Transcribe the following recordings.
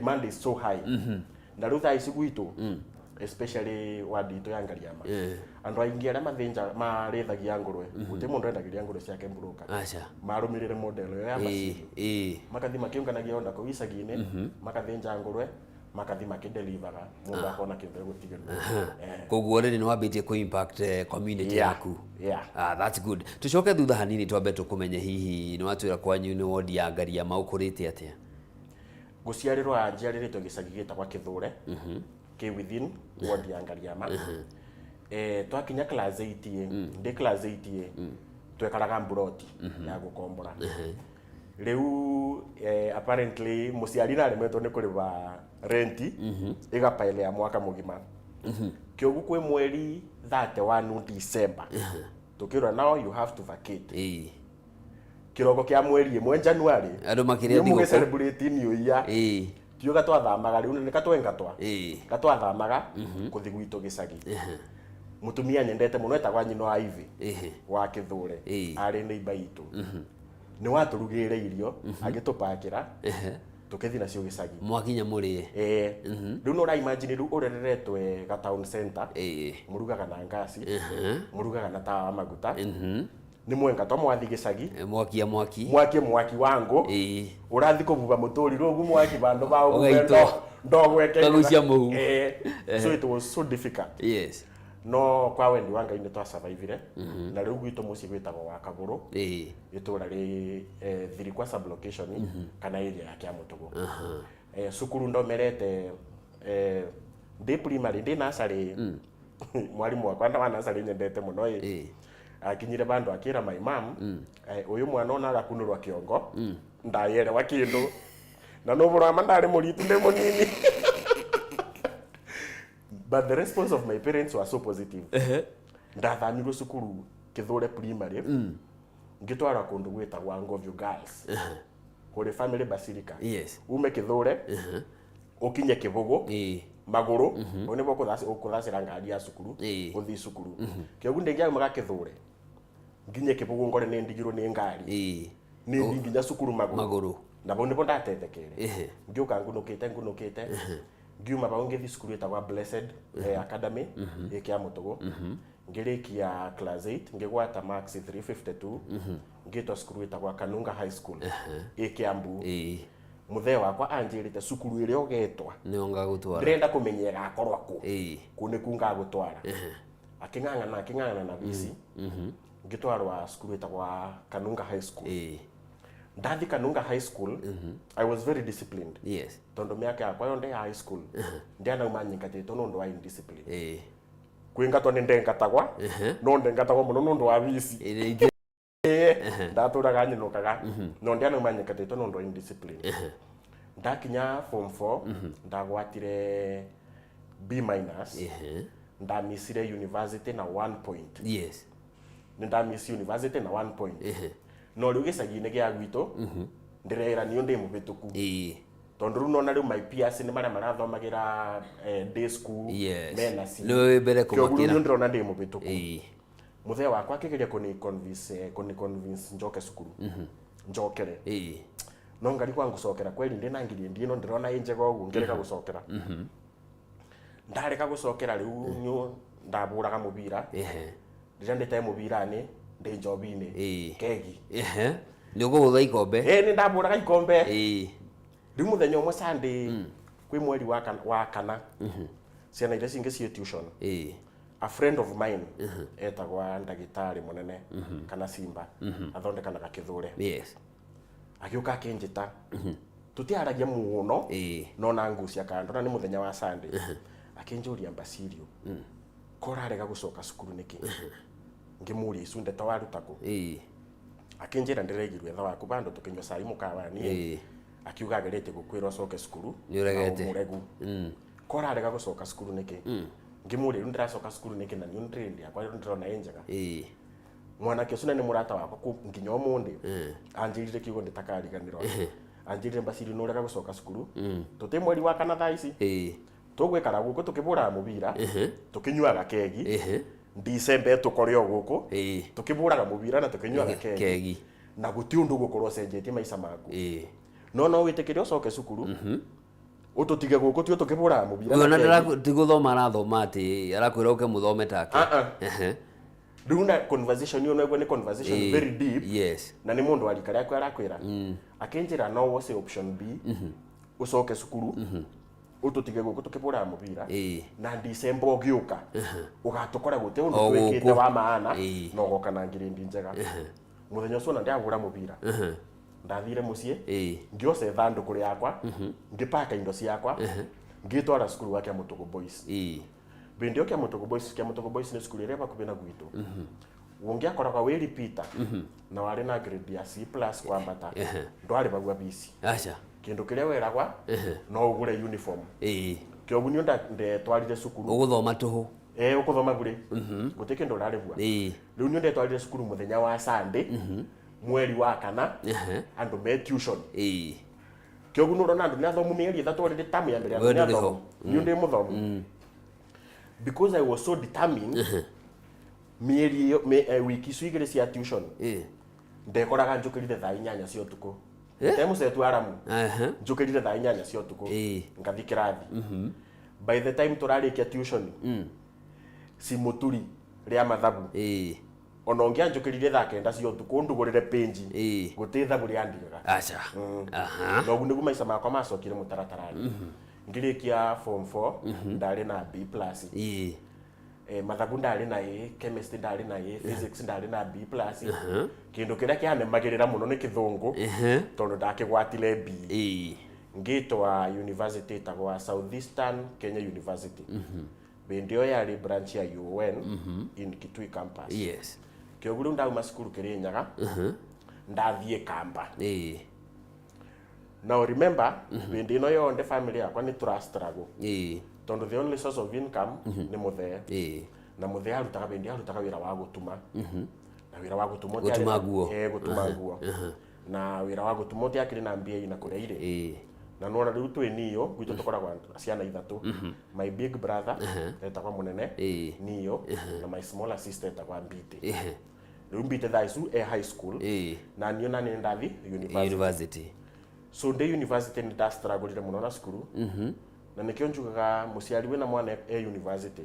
Demand is so high na rĩu thaa ici gwitũ, especially wadi itũ ya Ngariama, andũ aingĩ arĩa mathĩnja marĩithagia ngũrwe, gũtirĩ mũndũ endagĩria ngũrwe ciake broker. Aca. Marũmĩrĩre model ĩyo ya Basirio, makathi makĩũnganagia onda kũu icagi-inĩ, makathĩnja ngũrwe, makathi makĩdelivaga, mũndũ akona kĩndũ egũtigĩrwo. Koguo already nĩ wambĩtie kũ impact community yaku. Yeah. Ah, that's good. Tucoke thutha hanini twambe tũkũmenye. Hihi nĩ watwĩra kwanyu nĩ wodi ya Ngariama, ũkũrĩte atĩa? Gũciarĩrwo njiarĩrĩtwo gĩcagi gĩtagwa Kĩthũre, kĩ within ward ya Ngariama. Twakinya class 8, ndĩ class 8, twekaraga mburoti ya gũkombora. Rĩu apparently mũciari naremetwo nĩ kũrĩba renti, ĩgapaile ya mwaka mũgima. Kĩogu kwĩ mweri 31 December tukirwa, "Now you have to vacate." Kĩroko kĩa mweri ĩmwe January, Andũ makĩrĩa nĩ thigũkũ. Mũgĩ-celebrate New Year. Tiuga twathamaga rĩu nĩ katwengatwa, gatwathamaga kũthi gwitũ gĩcagi. Mũtumia nyendete mũno etagwa nyina wa Ivy wa Kĩthũre, arĩ neighbor itũ, nĩ watũrugĩire irio, agĩtũpakĩra, tũkĩthi nacio gĩcagi. Mwakinya mũrĩe. Ĩĩ, rĩu no ũra imagine rĩu ũrereretwe ga town center, mũrugaga na ngasi, mũrugaga na tawa wa maguta, nĩ mwengatwa mwathi gĩcagi. Mwakia mwaki. Mwakie mwaki wa ngũ, ũrathi kũbuba mũtũrirũ ũguo mwaki vandũ va ũguo. Ũgaitwo. Ndogweke. Ũkagucia mũhu. So it was so difficult, no kwa wendi wa Ngai nĩ twasurvivire. Na rĩu gwitũ mũciĩ gwĩtagwo wa Kagũrũ, itũra rĩ Thirikwa sublocation kana area ya Kĩamũtũgũ. Cukuru ndomerete ndĩ primary, ndĩ nursery, mwarimũ wakwa wa nursery nyendete mũno ĩ, akinyire vandu akĩra my mom, "Ũyũ mwana ona agakunũrwa kĩongo ndayerewa kĩndũ." Na no ũhoro wa ma ndarĩ mũritu ndĩ mũnini, but the response of my parents was so positive. Ndathamirwo cukuru Kĩthũre Primary, ngĩtwarwa kũndũ gwĩtagwa Ngovio Girls, Holy Family Basilica. Ume Kĩthũre ũkinye Kĩbũgũ magũrũ, ũũ nĩguo ũkũthacĩra ngari ya cukuru ũthiĩ cukuru. Kĩogu ndĩngĩaumaga Kĩthũre nginye Kĩbũgũ ngore nĩ ndigirwo nĩ ngari, nĩ ndi nginya cukuru magũrũ. Magũrũ. Na bau nĩbo ndatethekeire. Ngĩũka ngunũkĩte ngunũkĩte, ngiuma bau ngĩthiĩ cukuru ĩtagwa Blessed Academy ĩ Kĩamũtũgũ. Ngĩrĩkia class 8, ngĩgwata marks 352, ngĩtwa cukuru ĩtagwa Kanunga High School ĩ Kiambu. Mũthee wakwa anjĩrĩte cukuru ĩrĩa ũgetwa, Nĩo ngagũtwara. Ndĩrenda kũmenya ĩgakorwa kũ. Kũ nĩku ngagũtwara. Akĩng'ang'ana akĩng'ang'ana na bici, ngĩtwarwa cukuru ĩtagwa Kanunga High School. Ndathi Kanunga High School, I was very disciplined, tondũ mĩaka yakwa yonthe ya high school ndianauma nyingatĩtwo nĩ ũndũ wa indiscipline. Kwĩngatwo nĩ ndengatagwa, no ndengatagwo mũno nĩ ũndũ wa bici. Ndatũraga nyinũkaga, no ndianauma nyingatĩtwo nĩ ũndũ wa indiscipline. Ndakinya form 4, ndagwatire B minus. Ndamisire university na 1 point. Nĩ ndamiss university na 1 point. No rĩu gĩcagi-inĩ gĩa gwitũ ndĩreranio ndĩ mũhĩtũku, tondũ rĩu nona rĩu my peers nĩ marĩa marathomagĩra day school, mena C. Nĩwe wĩ mbere Kĩoguo kũmakĩra. Rĩu ndĩrona ndĩ mũhĩtũku. Mũthee wakwa akĩgeria kũni convince njoke cukuru, njokere, no ngarigwa ngũcokera kweli ndĩ na ngiri ĩno ndĩrona ĩ njega ũguo. Ngĩrega gũcokera, ndarega gũcokera. Rĩu nyu ndabũraga mũbira. Rĩrĩa ndĩte mũbira-inĩ ndĩ njobi-inĩ, kegi. Nĩ ũkũgũtha ikombe. Ĩ, nĩ ndabũraga ikombe. Rĩu mũthenya ũmwe Sunday kwĩ mweri wa kana, ciana iria cingĩ ciĩ tuition, a friend of mine etagwa ndagĩtarĩ mũnene kana Simba, athondekanaga Kĩthũre, agĩũka akĩnjĩta. Tũtiaragia mũno, no na ngucia kando, na nĩ mũthenya wa Sunday. Akĩnjũria, "Basirio, ko ũrarega gũcoka cukuru nĩkĩ?" Ngĩmũria, "Icu ndeto waruta kũ?" Akĩnjĩra, "Ndĩraigirwo etha waku bandũ tũkĩnyua cai mũkawani." Akiuga ageretie gũkwĩra ũcoke cukuru. Nĩũregete. Na ũmũregu. Ko ũrarega gũcoka cukuru nĩkĩ? Ngĩmũria, "Rĩu ndĩracoka cukuru nĩkĩ na niĩ ndĩrĩ yakwa ndĩrona ĩ njega?" Mwanake ũcio na nĩ mũrata wakwa nginya ũmũthĩ, anjĩrire kiugo ndĩtakariganĩrwo. Anjĩrire, "Mbaciri, nĩ ũrega gũcoka cukuru, tũtĩ mweri wa kana thaa ici, tũgwĩkara gũkũ tũkĩbũraga mũbira, tũkĩnyuaga kegi. Ndicembe tũkore o gũkũ tũkĩbũraga mũbira na tũkĩnyuaga kegi, Kegi. Na gũti ũndũ ũgũkorwo ũcenjetie maica maku. No wĩtĩkĩre ũcoke cukuru." Ututige guku tio tukiburaga mubira. Ũyũ ona na keki. ti gũthoma arathoma, atĩ arakwĩra ũke mũthome take. Ah, ah. Riu na conversation iyo naguo ni conversation very deep. Na nĩ mũndũ wa rika rĩaku arakwĩra, akĩnjĩra no wose option B, ũcoke cukuru, ũtũtige gũkũ tũkĩbũraga mũbira, na December ũgĩũka ũgatũkora gũtĩ ũndũ O twĩkĩte gũkũ. wa maana, na ũgoka na ngirĩndi njega. Mũthenya ũcio ona ndĩabũra mũbira, ndathire mũciĩ, ngĩoca ithandũkũ rĩakwa, ngĩpaka indo ciakwa, ngĩtwara cukuru wa Kĩamũtũgũ Boys. Bĩndĩ ĩyo Kĩamũtũgũ Boys, Kĩamũtũgũ Boys nĩ cukuru ĩrĩa ĩ hakuhĩ na gwitũ. Ũngĩakoraga wĩ repeater na warĩ na grade ya C+ kwambata, ndwarĩbagua bici. Aca. Kĩndũ kĩrĩa weragwa no ũgũre uniform. Kĩoguo niĩ ndetwarire cukuru. Ũgũthoma tũhũ. Eh, ũkũthoma bure, gũtirĩ kĩndũ ũrarĩbua. Rĩu niĩ ndetwarire cukuru mũthenya wa Sunday, mweri wa kana, andũ me tuition. Kĩoguo nĩ ũrona andũ nĩ athomu mĩeri 3 already, tamu ya mbere, andũ We nĩ ndũrĩ ho. athomu, niĩ ndĩ mũthomu because I was so determined. Mĩeri ĩyo wiki icio 2 cia tuition, ndekoraga njũkĩrire thaa 8 cia ũtukũ. Ndemũcetu aramu. Njũkĩrire thaa 8 cia ũtukũ, ngathi kĩrathi. By the time tũrarĩkia tuition, cimũturi rĩa mathabu, ona ũngĩanjũkĩrire thaa 9 cia ũtukũ ndugũrĩre penji, gũtĩ ithabu rĩandigaga. Aca. Na ũguo nĩguo maica makwa macokire mũtaratara-inĩ. Ngĩrĩkia form 4 ndarĩ na B+. Mathabu ndarĩ na A, chemistry ndarĩ na A, physics ndarĩ na B+. Kĩndũ kĩrĩa kĩanemagĩrĩra mũno nĩ kĩthũngũ, tondũ ndakĩgwatire B. Ngĩtwa university ĩtagwa Southeastern Kenya University. Bĩndĩ ĩyo yarĩ branch ya UoN in Kitui campus. Kĩoguo rĩu ndauma cukuru Kĩrĩnyaga, ndathiĩ Kamba. Now remember, hĩndĩ ĩno yonthe family yakwa nĩ tũra struggle, tondũ the only source of income nĩ mũthee. Na mũthee arutaga, hĩndĩ arutaga wĩra wa gũtuma, na wĩra wa gũtuma ũtiarĩ Gũtuma nguo. Eh, gũtuma nguo. Na wĩra wa gũtuma ũtiakĩrĩ na mbia ina kũrĩa irĩ. Na nona rĩu twĩ niyo gwitũ tũkoragwo ciana ithatũ. My big brother etagwa Mũnene, niyo na my smaller sister etagwa Mbite. Rĩu Mbite thaa icu e high school, na niyo nani ndathi university. University. So ndĩ university nĩ ndastrugglire mũno na cukuru, na nĩkĩo njugaga mũciari wĩna mwana e university,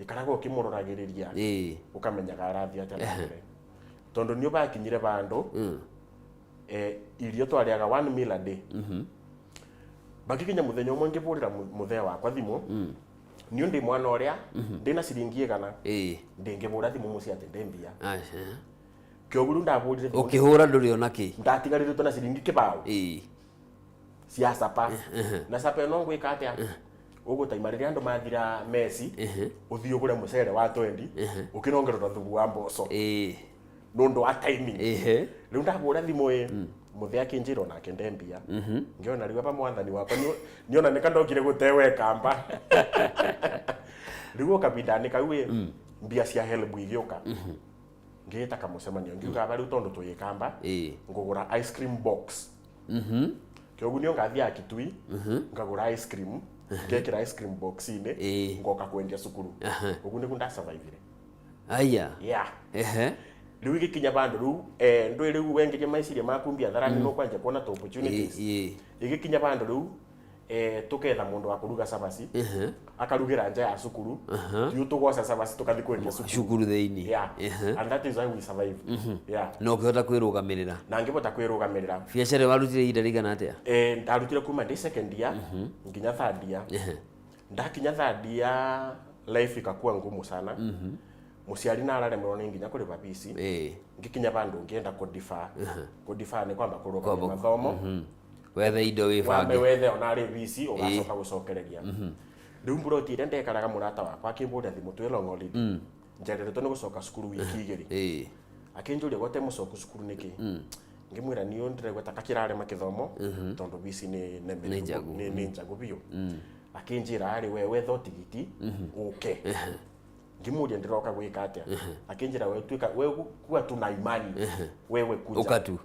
ikaragwo ũkĩmũroragĩrĩria, ũkamenyaga arathiĩ atĩa na mbere, tondũ nĩ ũbakinyire bandũ, irio twarĩaga one meal a day. Bakikinya mũthenya ũmwe ngĩbũrĩra mũthee wakwa thimũ, niĩ ndĩ mwana ũrĩa ndĩna ciringi 100, ndĩngĩbũra thimũ mũciĩ atĩ ndĩ mbia. Aca. Kĩoguo rĩu ndabũrire thimũ, Ũkĩhũra ndũrĩ ona kĩ. Ndatigarĩrĩtwo na ciringi 20 cia sapa. Na sapa ĩno ngwĩka atĩa? Ũgũtaima rĩrĩa andũ mathira meci, ũthiĩ ũgũre mũcere wa 20, ũkĩnongerera thubu wa mboco, nĩ ũndũ wa timing. Rĩu ndabũra thimũ ĩ, mũthee akĩnjĩra onake ndembia. Ngĩona rĩu aba mwathani wakwa nĩona nĩka ndokire gũtewe kamba. Rĩu o kabinda-inĩ kau ĩ, mbia cia HELB igĩũka. Ngĩĩta kamũcemanio, ngiuga aba rĩu tondũ twĩ kamba, ngũgũra ice cream box. Kĩoguo nĩo ngathiaga Kitui, ngagũra ice cream, ngekĩra ice cream box-inĩ, ngoka kwendia cukuru. Ũguo nĩguo ndasurvivire. Aya. Yeah. Rĩu igĩkinya bandũ rĩu, ndũĩ rĩu wengeria maiciria maku biathara-inĩ nũkwanjia kuona tũ opportunities. Igĩkinya bandũ rĩu, tuketha mũndũ wa kũruga cabaci, akarugĩra nja ya cukuru, tiu tũgoca cabaci tũkathi kwendia cukuru. Cukuru thĩinĩ. Yeah, and that is how we survived, yeah. Na ũkĩhota kwĩrũgamĩrĩra. Na ngĩbota kwĩrũgamĩrĩra. Biacara ĩyo warutire ihinda rĩigana atĩa? Ndarutire kuma ndĩ second year nginya third year. Ndakinya third year, life ikakuwa ngumu sana. Mũciari na araremerwo nĩ nginya kũrĩba bici. Ngikinya bandũ ngĩenda kũdifa. Kũdifa nĩ kwamba kũrũgamia mathomo, Wethe indo wambe wĩbange. Wethe ona rĩ bici ũgacoka gũcokereria. Rĩu mburoti ĩrĩa ndekaraga, mũrata wakwa akĩmbũrĩra thimũ twĩ Long'oli, njereretwo nĩ gũcoka cukuru wiki 2. Akĩnjũria gote mũcoku cukuru nĩkĩ. Ngĩmwĩra niĩ ndĩraigua ta kakĩrarema kĩthomo, tondũ bici nĩ neme. Nĩ njagu. Nĩ njagu biũ. Akĩnjĩra arĩ we wetha tigiti ũke. Ngĩmũria ndĩroka gwĩka atĩa. Akĩnjĩra we tuĩka we kuwa tu na imani, wewe kuja. Ũka tu.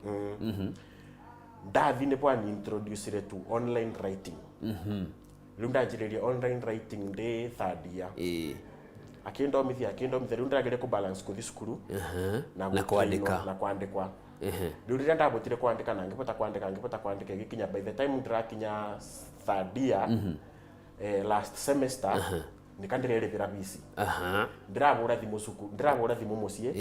Ndathi nĩ bwani introducire to online writing. Rĩu ndanjĩrĩria online writing ndĩ third year. Akĩndomithia, akĩndomithia. Rĩu ndĩrageria kũ balance kũthi cukuru Na gũtrainwo, kwandĩka. Na kwandĩkwa. Rĩu rĩrĩa ndabotire kwandĩka na ngĩbota kwandĩka, ngĩbota kwandĩka, ĩgĩkinya by the time ndĩrakinya Third year, last semester, nika ndirerĩbĩra bici. Ndĩrabũra thimũ cukuru, ndĩrabũra thimũ mũciĩ,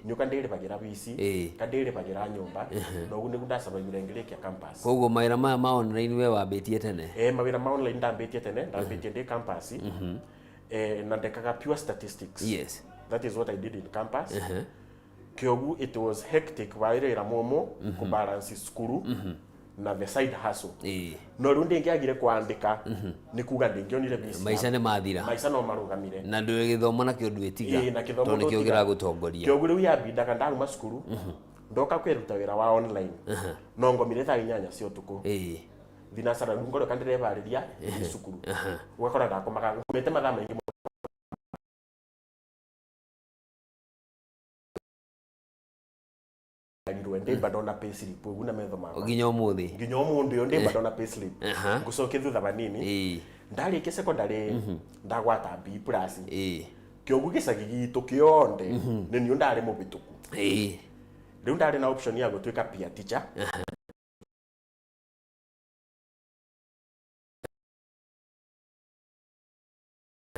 nĩũka ndĩrĩbagĩra bici, ka ndĩrĩbagĩra nyũmba, na ũguo nĩguo ndasurvivire ngĩrĩkia campus. Koguo mawĩra maya ma online we wambĩtie tene? Mawĩra ma online ndambĩtie tene, ndambĩtie ndĩ campus, na ndekaga pure statistics. That is what I did in campus. Kĩogu it was hectic, warĩ wĩra mũmũ kũbalance cukuru na the side hustle. No rĩu ndĩngĩagire kwandĩka, nĩ kuga ndĩngĩonire bici. Maica nĩ mathira. Maica no marũgamire. Na ndũ gĩthomo nakĩo ndwĩtiga. Ĩĩ, na gĩthomo tondũ nĩkĩo ndũtiga. Kĩragũtongoria. Kĩogu rĩu yambindaga ndaruma cukuru ndoka kwĩruta wĩra wa online, no ngomire thaa 8 cia ũtukũ, thinacara rĩu ngoroka ndĩrebarĩria thiĩ cukuru, ũgakora ndakomaga ngomete mathaa maingĩ mũno. Njiarirwe ndĩmba ndona payslip ũguo na metho makwa. Nginya ũmũthĩ? Nginya ũmũthĩ ũyũ ndĩmba ndona payslip. Ngũcokie thutha vanini. Ndarĩkia secondary ndagwata B+. Kĩogu gĩcagi gitũ kĩonthe nĩ niũ ndarĩ mũbĩtũku. Rĩu ndarĩ na option ya gũtuĩka peer teacher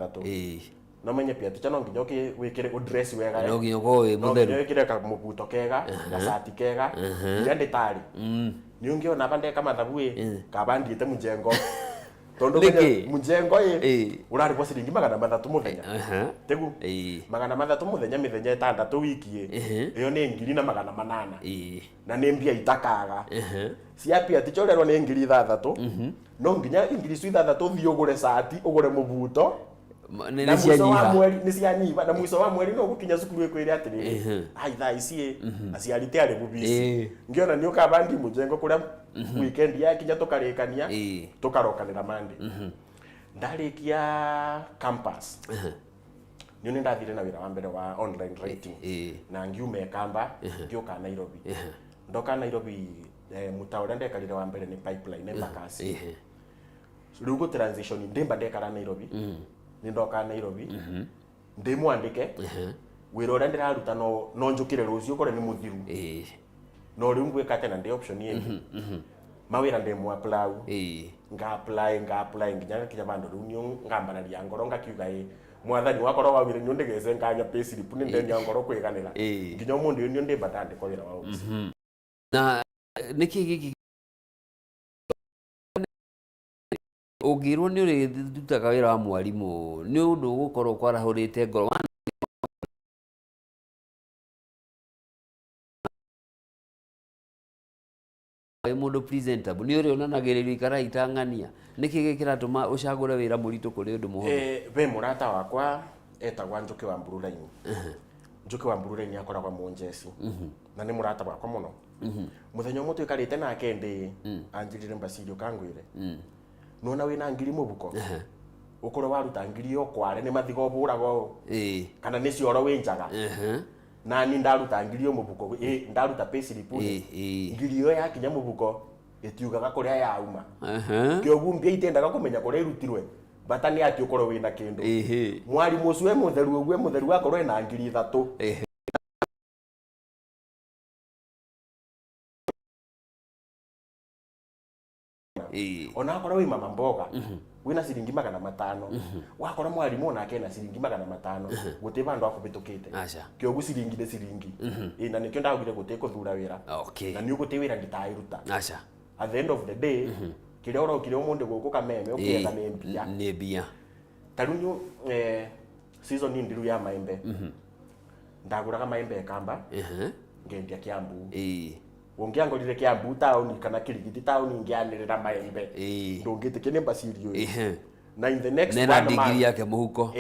Thatũ. No menye peer teacher no nginya wĩkĩre ũdress wega, eh. No nginya ũkorwo wĩ No nginya mũtheru. wĩkĩre kamũbuto kega, gacati kega, iria ndĩtarĩ nĩ ũngĩona aba ndeka mathabu ĩ kaba ndiĩte mjengo tondu Nĩkĩ? menye mjengo ĩ ũrarĩhwo ciringi 300 mũthenya. Tegu 300 mũthenya, mĩthenya 6 wiki ĩ, ĩyo nĩ 1,800. Na nĩ mbia itakaga cia pia ticha ũrerwo nĩ 6,000, no nginya ngiri icio ithathatũ ũthiĩ ũgũre cati, ũgũre mũbuto. Nĩ Na nĩ mũico wa cianyiha. mweri nĩ cianyiha, na mũico wa mweri no gũkinya cukuru ĩkwĩre atĩrĩrĩ, ai, thaa ici ĩ aciari ti arĩbu bici. Ngĩona nĩ ũkaba ndi mũjengo kũrĩa weekend yakinya tũkarĩkania, tũkarokanĩra Monday. Ndarĩkia campus nĩ nĩ ndathire na wĩra wa mbere wa online writing. Na ngiuma Kamba ngĩũka Nairobi. Ndoka Nairobi, mũta ũrĩa ndekarire wa mbere nĩ Pipeline Embakasi. Rĩu gũ transition ndĩmba ndekara Nairobi, nĩ ndoka Nairobi ndĩ mwandĩke, wĩra ũrĩa ndĩraruta no njũkĩre rũciũ kore nĩ mũthiru. No rĩu ngwĩka atĩa na ndĩ option ĩngĩ? Mawĩra ndĩ mu apply, nga apply, nga apply nginya ngakinya vandũ rĩu niũ ngambararia ngoro ngakiuga, ĩ mwathani wakorwo wawire niũ ndigece nganya payslip nĩ ndenia ngoro kwĩganĩra. Nginya ũmũthĩ ũyũ niũ ndĩmba ndandĩkwo wĩra wa office. Na nĩkĩ gĩkĩ ũngĩrwo nĩ ũrĩrutaga wĩra wa mwarimũ, nĩ ũndũ ũgũkorwo kwarahũrĩte ngoro? Wĩ mũndũ presentable, nĩ ũrĩ onanagĩrĩrio ikara itang'ania. Nĩkĩ gĩkĩ kĩratũma ũcagũre wĩra mũritũ kũrĩ ũndũ mũhũthũ? Ve mũrata wakwa etagwa Njũkĩ wa Mbururaini. Njũkĩ wa Mbururaini akoragwa Mũnjeci na nĩ mũrata wakwa mũno. Mũthenya ũmwe tũikarĩte nake ndĩ anjĩrire, "Mbaciri, ũkangwĩre, nona wĩna ngiri mũbuko, ũkorwo waruta ngiri yo kware nĩ mathigo ũbũraga ũũ kana nĩ cioro wĩ njaga." Nani ndaruta ngiri yo mũbuko, ndaruta payslip, ngiri ĩyo yakinya mũbuko ĩtiugaga kũrĩa yauma. Kĩogu mbia itendaga kũmenya kũrĩa irutirwe, bata nĩ atĩ ũkorwo wĩna kĩndũ. Mwarimũ ũcio e mũtheru ũguo, e mũtheru, akorwo ena 3,000. Ona akorwo wĩ mama mboga wĩna ciringi 500, wakora mwarimũ onake ena ciringi 500, gũtĩ vandũ akũbĩtũkĩte. Aca. Kĩogu ciringi nĩ ciringi. Ĩ, na nĩkĩo ndaugire gũtĩ kũthura wĩra. Na nĩ ũgũtĩ wĩra nditairuta. Aca. At the end of the day, kĩrĩa ũrokire ũmũthĩ gũkũ Kameme ũkĩetha nĩ mbia. Nĩ mbia. Ta rĩu nĩ season ndiru ya maembe, ndagũraga maembe Kamba, ngendia Kiambu. Ũngĩangorire Kiambu taũni kana Kirigiti taũni ngĩanĩrĩra maembe, ndũngĩtĩkia nĩ Mbaciri ũyũ. Na in the next nena one ndigiri month yake mũhuko.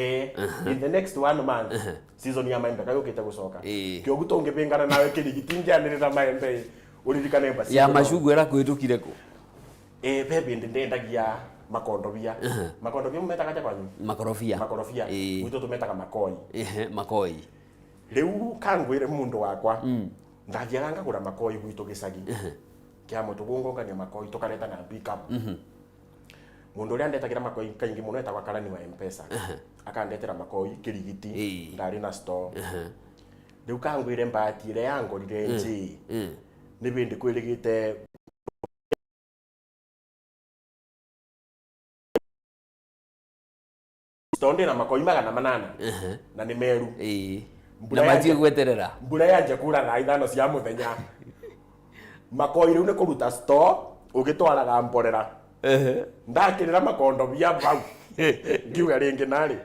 In the next one month season ya maembe kayũkĩte gũcoka. Kĩogu tũngĩbĩngana nawe Kirigiti ngĩanĩrĩra maembe, ũririkane Mbaciri. Ya macungwa ĩrakũhĩtũkire kũ? Be bĩndĩ ndendagia makondobia. Makondobia mumetaga atĩa kwanyu? Makorobia. Makorobia. Gwitũ tũmetaga makoi. Makoi. Rĩu kangwĩre mũndũ wakwa, ndathiaga ngagũra makoi gwitũ gĩcagi kĩa mũtũ, gũngongania makoi tũkareta na pickup. Mũndũ ũrĩa andetagĩra makoi kaingĩ mũno etagwa karani wa Mpesa, akandetera makoi Kĩrigiti. Ndarĩ na store. Rĩu kangwĩre mbati ĩrĩa yangorire njĩ nĩ bĩndĩ kwĩrĩgĩte. Store ndĩ na makoi 800 na nĩ meru. Na matiĩ gweterera. Mbura yanjia kura thaa 5 cia mũthenya, makoi rĩu nĩ kũruta store ũgĩtwaraga mborera. Ndakĩrĩra makondobia bau ngiuga rĩngĩ narĩ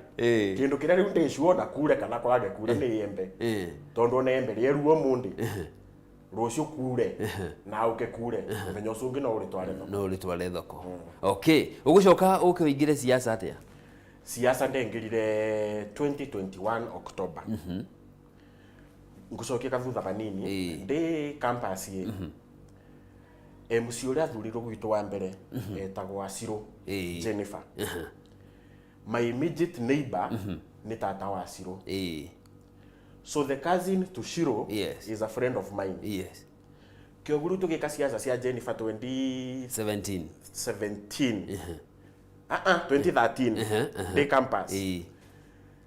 kĩndũ kĩrĩa rĩu ndĩcuona kure kana kwage kure nĩ embe, tondũ ona embe rĩeruo mũndĩ rũciũ kure na ũke kure mũthenya ũcio ũngĩ no ũrĩtware thoko. No ũrĩtware thoko. Okay, ũgũcoka ũke ũingĩre siasa atĩa? Siasa ndengĩrire 2021 October. Ngũcokia kathutha kanini. Ndĩ campus ĩ, MC ũrĩa athurirwo gwitũ wa mbere etagwo Acirũ Jennifer. My immediate neighbor nĩ tata wa Acirũ. So the cousin to Shiro is a friend of mine. Kĩoguo rĩu tũgĩka siasa cia Jennifer 2017. 17. 2013 ndĩ campus.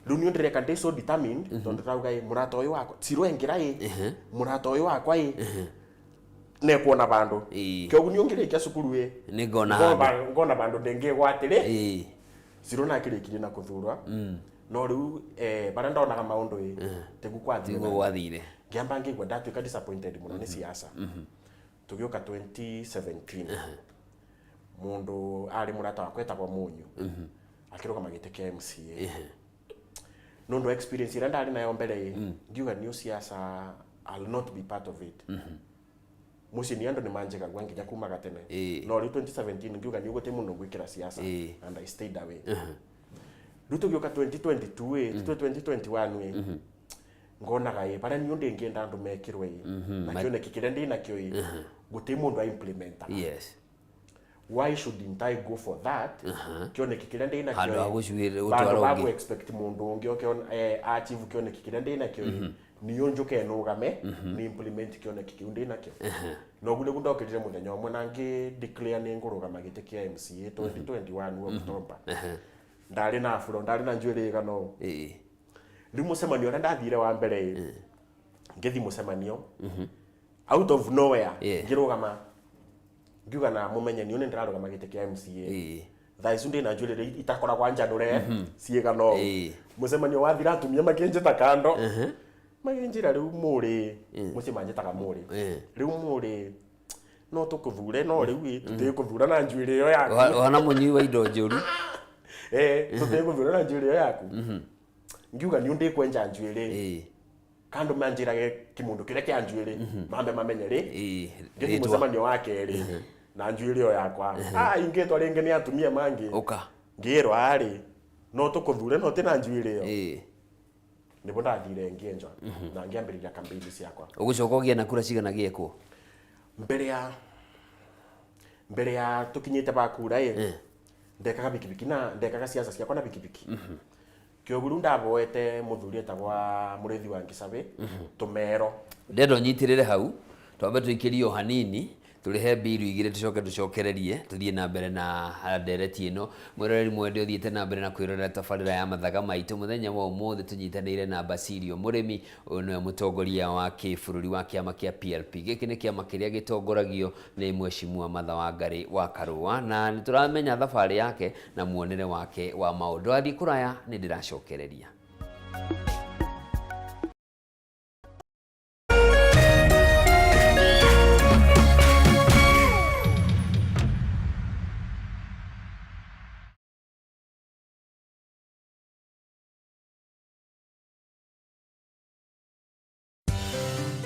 Rĩu niĩ ndĩreka ndĩ so determined tondũ ndĩrauga ĩ mũrata ũyũ wakwa Ciro engĩra ĩ mũrata ũyũ wakwa ĩ nekuona vandũ. Kĩoguo niĩ ũngĩrĩkia cukuru ĩ Nĩ ngona handũ. Ngona vandũ ndĩngĩgwatĩrĩ. Ciro nakĩrĩkirie na kũthurwa no rĩu barĩa ndonaga maũndũ ĩ tiguo kwathire. Tiguo gwathire. Ngĩamba ngĩigua ndatuĩka disappointed mũno nĩ siasa. Tũgĩũka 2017 mũndũ arĩ mũrata wakwa etagwo Munyu akĩrũgama gĩtĩ kĩa MCA. Nũndũ wa experience ĩrĩa ndarĩ nayo mbere ĩ ngiuga niũ siasa I'll not be part of it. Mũciĩ nĩ andũ nĩ manjĩgagua nginya kuma gatene. No rĩu 2017 ngiuga nĩ ũgũtĩ mũno gwĩkĩra siasa and I stayed away. Rĩu tũgĩũka 2022 ĩ 2021 ĩ ngonaga ĩ barĩa niũ ndĩngĩenda andũ mekĩrwo ĩ na kĩoneki kĩrĩa ndĩnakĩo ĩ gũtĩ mũndũ a implementaga. Why shouldn't I go for that? Kĩoneki kĩrĩa ndĩnakĩo Handũ ha ĩ, gũcuĩrĩra handũ gũtwara ha ũngĩ. kũ expect mũndũ ũngĩ oke achieve kĩoneki kĩrĩa ndĩnakĩo ĩ niũ njũke nũgame ni implement kĩoneki kĩu ndĩnakĩo. Noguo nĩguo ndokĩrire mũthenya ũmwe na ngĩ declare nĩ ngũrũgama gĩtĩ kĩa MCA 2021 October. Ndarĩ na afro, ndarĩ na njuĩrĩ ĩigana ũũ. Rĩu mũcemanio ũrĩa ndathire wa mbere ĩ ngĩthiĩ mũcemanio out of nowhere ngĩrũgama ngiuga na mũmenye niũ nĩ ndĩrarũgama gĩtĩ kĩa MCA. Thaa icu ndĩ na njuĩrĩ itakoragwo njanũre ciĩgana ũũ. Mũcemanio wathira atumia makĩnjĩta kando makĩnjĩra rĩu mũrĩ mũciĩ manjĩtaga mũrĩ rĩu mũrĩ no tũkũthure no rĩu ĩ tũtigũthura na njuĩrĩ ĩyo yaku. Wana mũnyui wa indo njũru. Tũtigũthura na njuĩrĩ ĩyo yaku. Ngiuga niũ ndĩkwenja njuĩrĩ kando manjĩrage kĩmũndũ kĩrĩa kĩa njuĩrĩ mambe mamenye rĩ ngĩthiĩ mũcemanio wa kerĩ na njuĩrĩ ĩyo yakwa ingĩtwa rĩngĩ nĩ atumia mangĩ Ũka. Ngĩrwo arĩ no tũkũthure no tĩ na njuĩrĩ ĩyo. Nĩguo ndathire ngĩenja na ngĩambĩrĩria campaign ciakwa. Ũgũcoka ũgĩe na kura cigana gĩekwo? Mbere ya tũkinyĩte ba kura ĩ ndekaga bikibiki na ndekaga siasa ciakwa na bikibiki. Kĩoguo rĩu ndaboete mũthuri etagwa Mũrĩithi wa Ngicabi tũmero. Ndenda ũnyitĩrĩre hau twambe tũikĩrie o hanini tũrĩhe mbiru igĩrĩ tũcoke tũcokererie tũthiĩ na mbere na ndereti ĩno. Mwĩroreri mwende ũthiĩte na mbere na kwĩrorera tabarĩra ya mathaga maitũ mũthenya wa ũmũthĩ tũnyitanĩire na Basilio Mũrĩmi, ũyũ nĩwe mũtongoria wa kĩbũrũri wa kĩama kĩa PLP. Gĩkĩ nĩ kĩama kĩrĩa gĩtongoragio nĩ Mheshimiwa Martha Wangari wa Karũa, na nĩ tũramenya thabarĩ yake na muonere wake wa maũndũ. Athiĩ kũraya nĩ ndĩracokereria.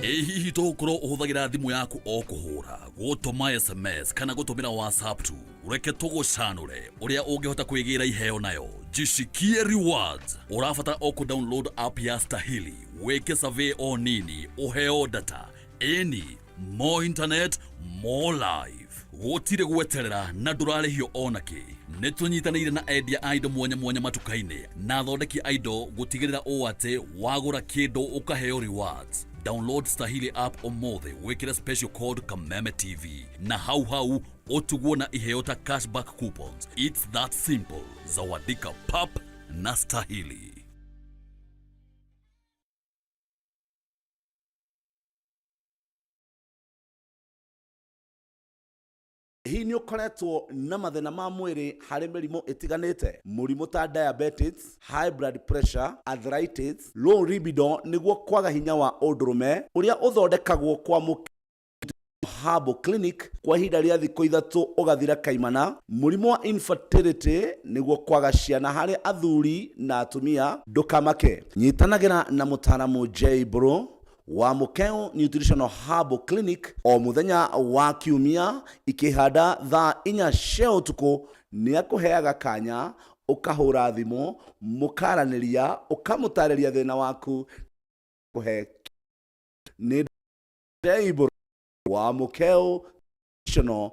Ĩ hihi tũgũkorwo ũhũthagĩra thimũ yaku o kũhũra, gũtũma SMS kana gũtũmĩra WhatsApp tu? Reke tũgũcanũre ũrĩa ũngĩhota kwĩgĩra iheo nayo. Jishikie rewards. Ũrabatara o kũ download app ya Stahili, wĩke survey o nini, ũheo data. Ĩni, more internet, more life. Gũtirĩ gweterera na ndũrarĩhio ona kĩ. Nĩ tũnyitanĩire na endia a indo mwanya mwanya matuka-inĩ na athondeki a indo gũtigĩrĩra ũũ atĩ wagũra kĩndũ ũkaheo rewards. Download Stahili app ũmũthĩ wĩkĩre special code Kameme TV na hau hau ũtugwo na iheo ta cashback coupons. It's that simple. Zawadika pap na Stahili. Hihi nĩ ũkoretwo na mathĩna ma mwĩrĩ harĩ mĩrimũ ĩtiganĩte? Mũrimũ ta diabetes, high blood pressure, arthritis, low libido nĩguo kwaga hinya wa ũndũrũme ũrĩa ũthondekagwo kwa mũkĩ Herbal Clinic kwa ihinda rĩa thikũ 3 ũgathira kaimana. Mũrimũ wa infertility nĩguo kwaga ciana harĩ athuri na atumia, ndũkamake. Nyitanagĩra na mũtaaramu J Bro wa Mũkeu Nutritional Herbal Clinic o mũthenya wa kiumia ikĩhanda thaa 4 cia ũtukũ. Nĩ akũheaga kanya ũkahũra thimũ mũkaranĩria, ũkamũtarĩria thĩna waku kũhe nĩ J Bro wa Mũkeu Nutritional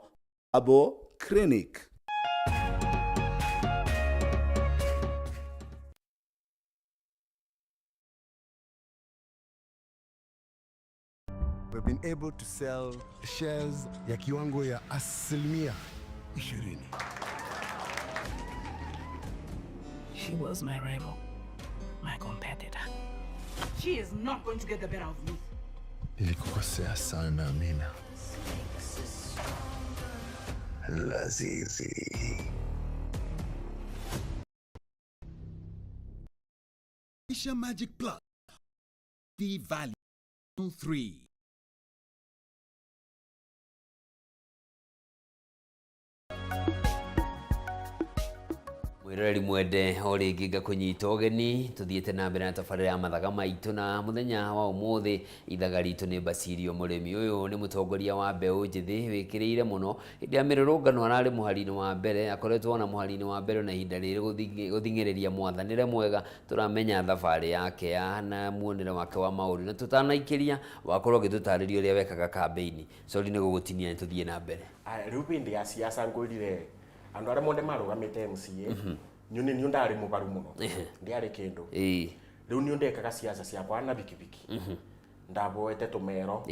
Herbal Clinic. We've been able to sell shares ya kiwango ya 20%. She was my rival, my competitor. She is not going to get the better of me. Nilikukosea sana, Amina. Lazizi. Asia Magic Plus. The Value 3. Mwiroreri mwende o rĩngĩ ngakũnyita ũgeni tũthiĩte na mbere na tabarĩra ya mathaga maitũ na mũthenya wa ũmũthĩ ithaga ritũ nĩ Basirio Mũrĩmi. Ũyũ nĩ mũtongoria wa mbeũ njĩthĩ wĩkĩrĩire mũno hĩndĩ ya mĩrũrũngano, ararĩ mũhari-inĩ wa mbere, akoretwo ona mũhari-inĩ wa mbere na ihinda rĩrĩ gũthing'ĩrĩria mwathanĩre mwega. Tũramenya thabarĩ yake ya na muonere wake wa maũndũ, na tũtanaikĩria wakorwo ũgĩtũtarĩria ũrĩa wekaga kambĩini. Sorry nĩ gũgũtinia, nĩ tũthiĩ na mbere. Aya, rĩu bĩndĩ ya siasa ngwĩrire andũ arĩa mothe marũgamĩte MCA niũ nĩ niũ ndarĩ mũbaru mũno, ndiarĩ kĩndũ. Rĩu niũ ndekaga siasa ciakwa na bikibiki, ndaboete tũmero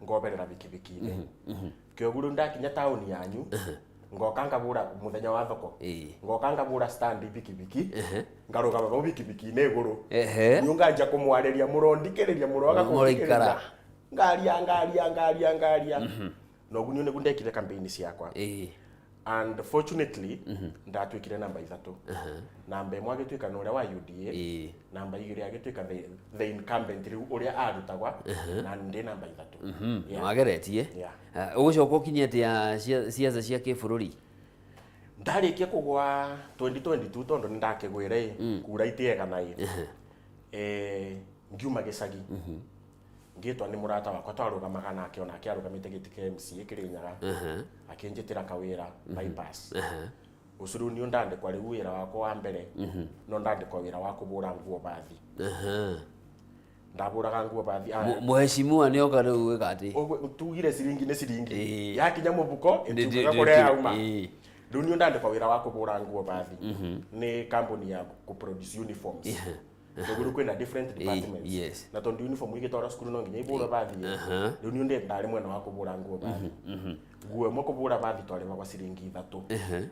ngoberera bikibiki-inĩ kĩoguo. Rĩu ndakinya taũni yanyu ngoka ngabura mũthenya wa thoko, ngoka ngabura stand bikibiki, ngarũgama vau bikibiki-inĩ igũrũ. Niũ nganja kũmwarĩria mũrondikĩrĩria mũroga. Mũraikara. Kũndikĩrĩria ngaria ngaria ngaria ngaria noguo niũ nĩguo ndekire campaign ciakwa. And fortunately ndatuĩkire namba 3. Namba 1 agĩtuĩka nĩ ũrĩa wa UDA, namba 2 agĩtuĩka the incumbent rĩu ũrĩa arutagwa, na ndĩ namba 3. Yeah. Wageretie. Yeah. Ũgũcoka ũkinye atĩa siasa cia kĩbũrũri? Ndarĩkia kũgwa 2022, tondũ nĩ ndakĩgwĩre ĩ kura itiegana ĩ, ngiuma gĩcagi ngĩtwa nĩ mũrata wakwa twarũgamaga nake, onake arũgamĩte gĩtĩ kĩa MCA Kĩrĩnyaga, akĩnjĩtĩra kawĩra bypass ũcio. Rĩu niũ ndandĩkwa rĩu wĩra wakwa wa mbere, no ndandĩkwa wĩra wa kũbũra nguo bathi. Ndabũraga nguo bathi. Mũheshimiwa nĩ oka rĩu gwĩka atĩ? Ũguo, tugire ciringi nĩ ciringi. Yakinya mũbuko Ndĩ- ĩtiugaga kũrĩa yauma. Rĩu niũ ndandĩkwa wĩra wa kũbũra nguo bathi nĩ kambuni ya kũproduce uniforms. Koguo rĩu kwĩna different departments, na tondũ uniform igĩtwarwo cukuru no nginya ibũrwo bathi. Rĩu niũ ndĩ ndarĩ mwena wa kũbũra nguo bathi. Nguo ĩmwe kũbũra bathi twarĩhagwo ciringi 3.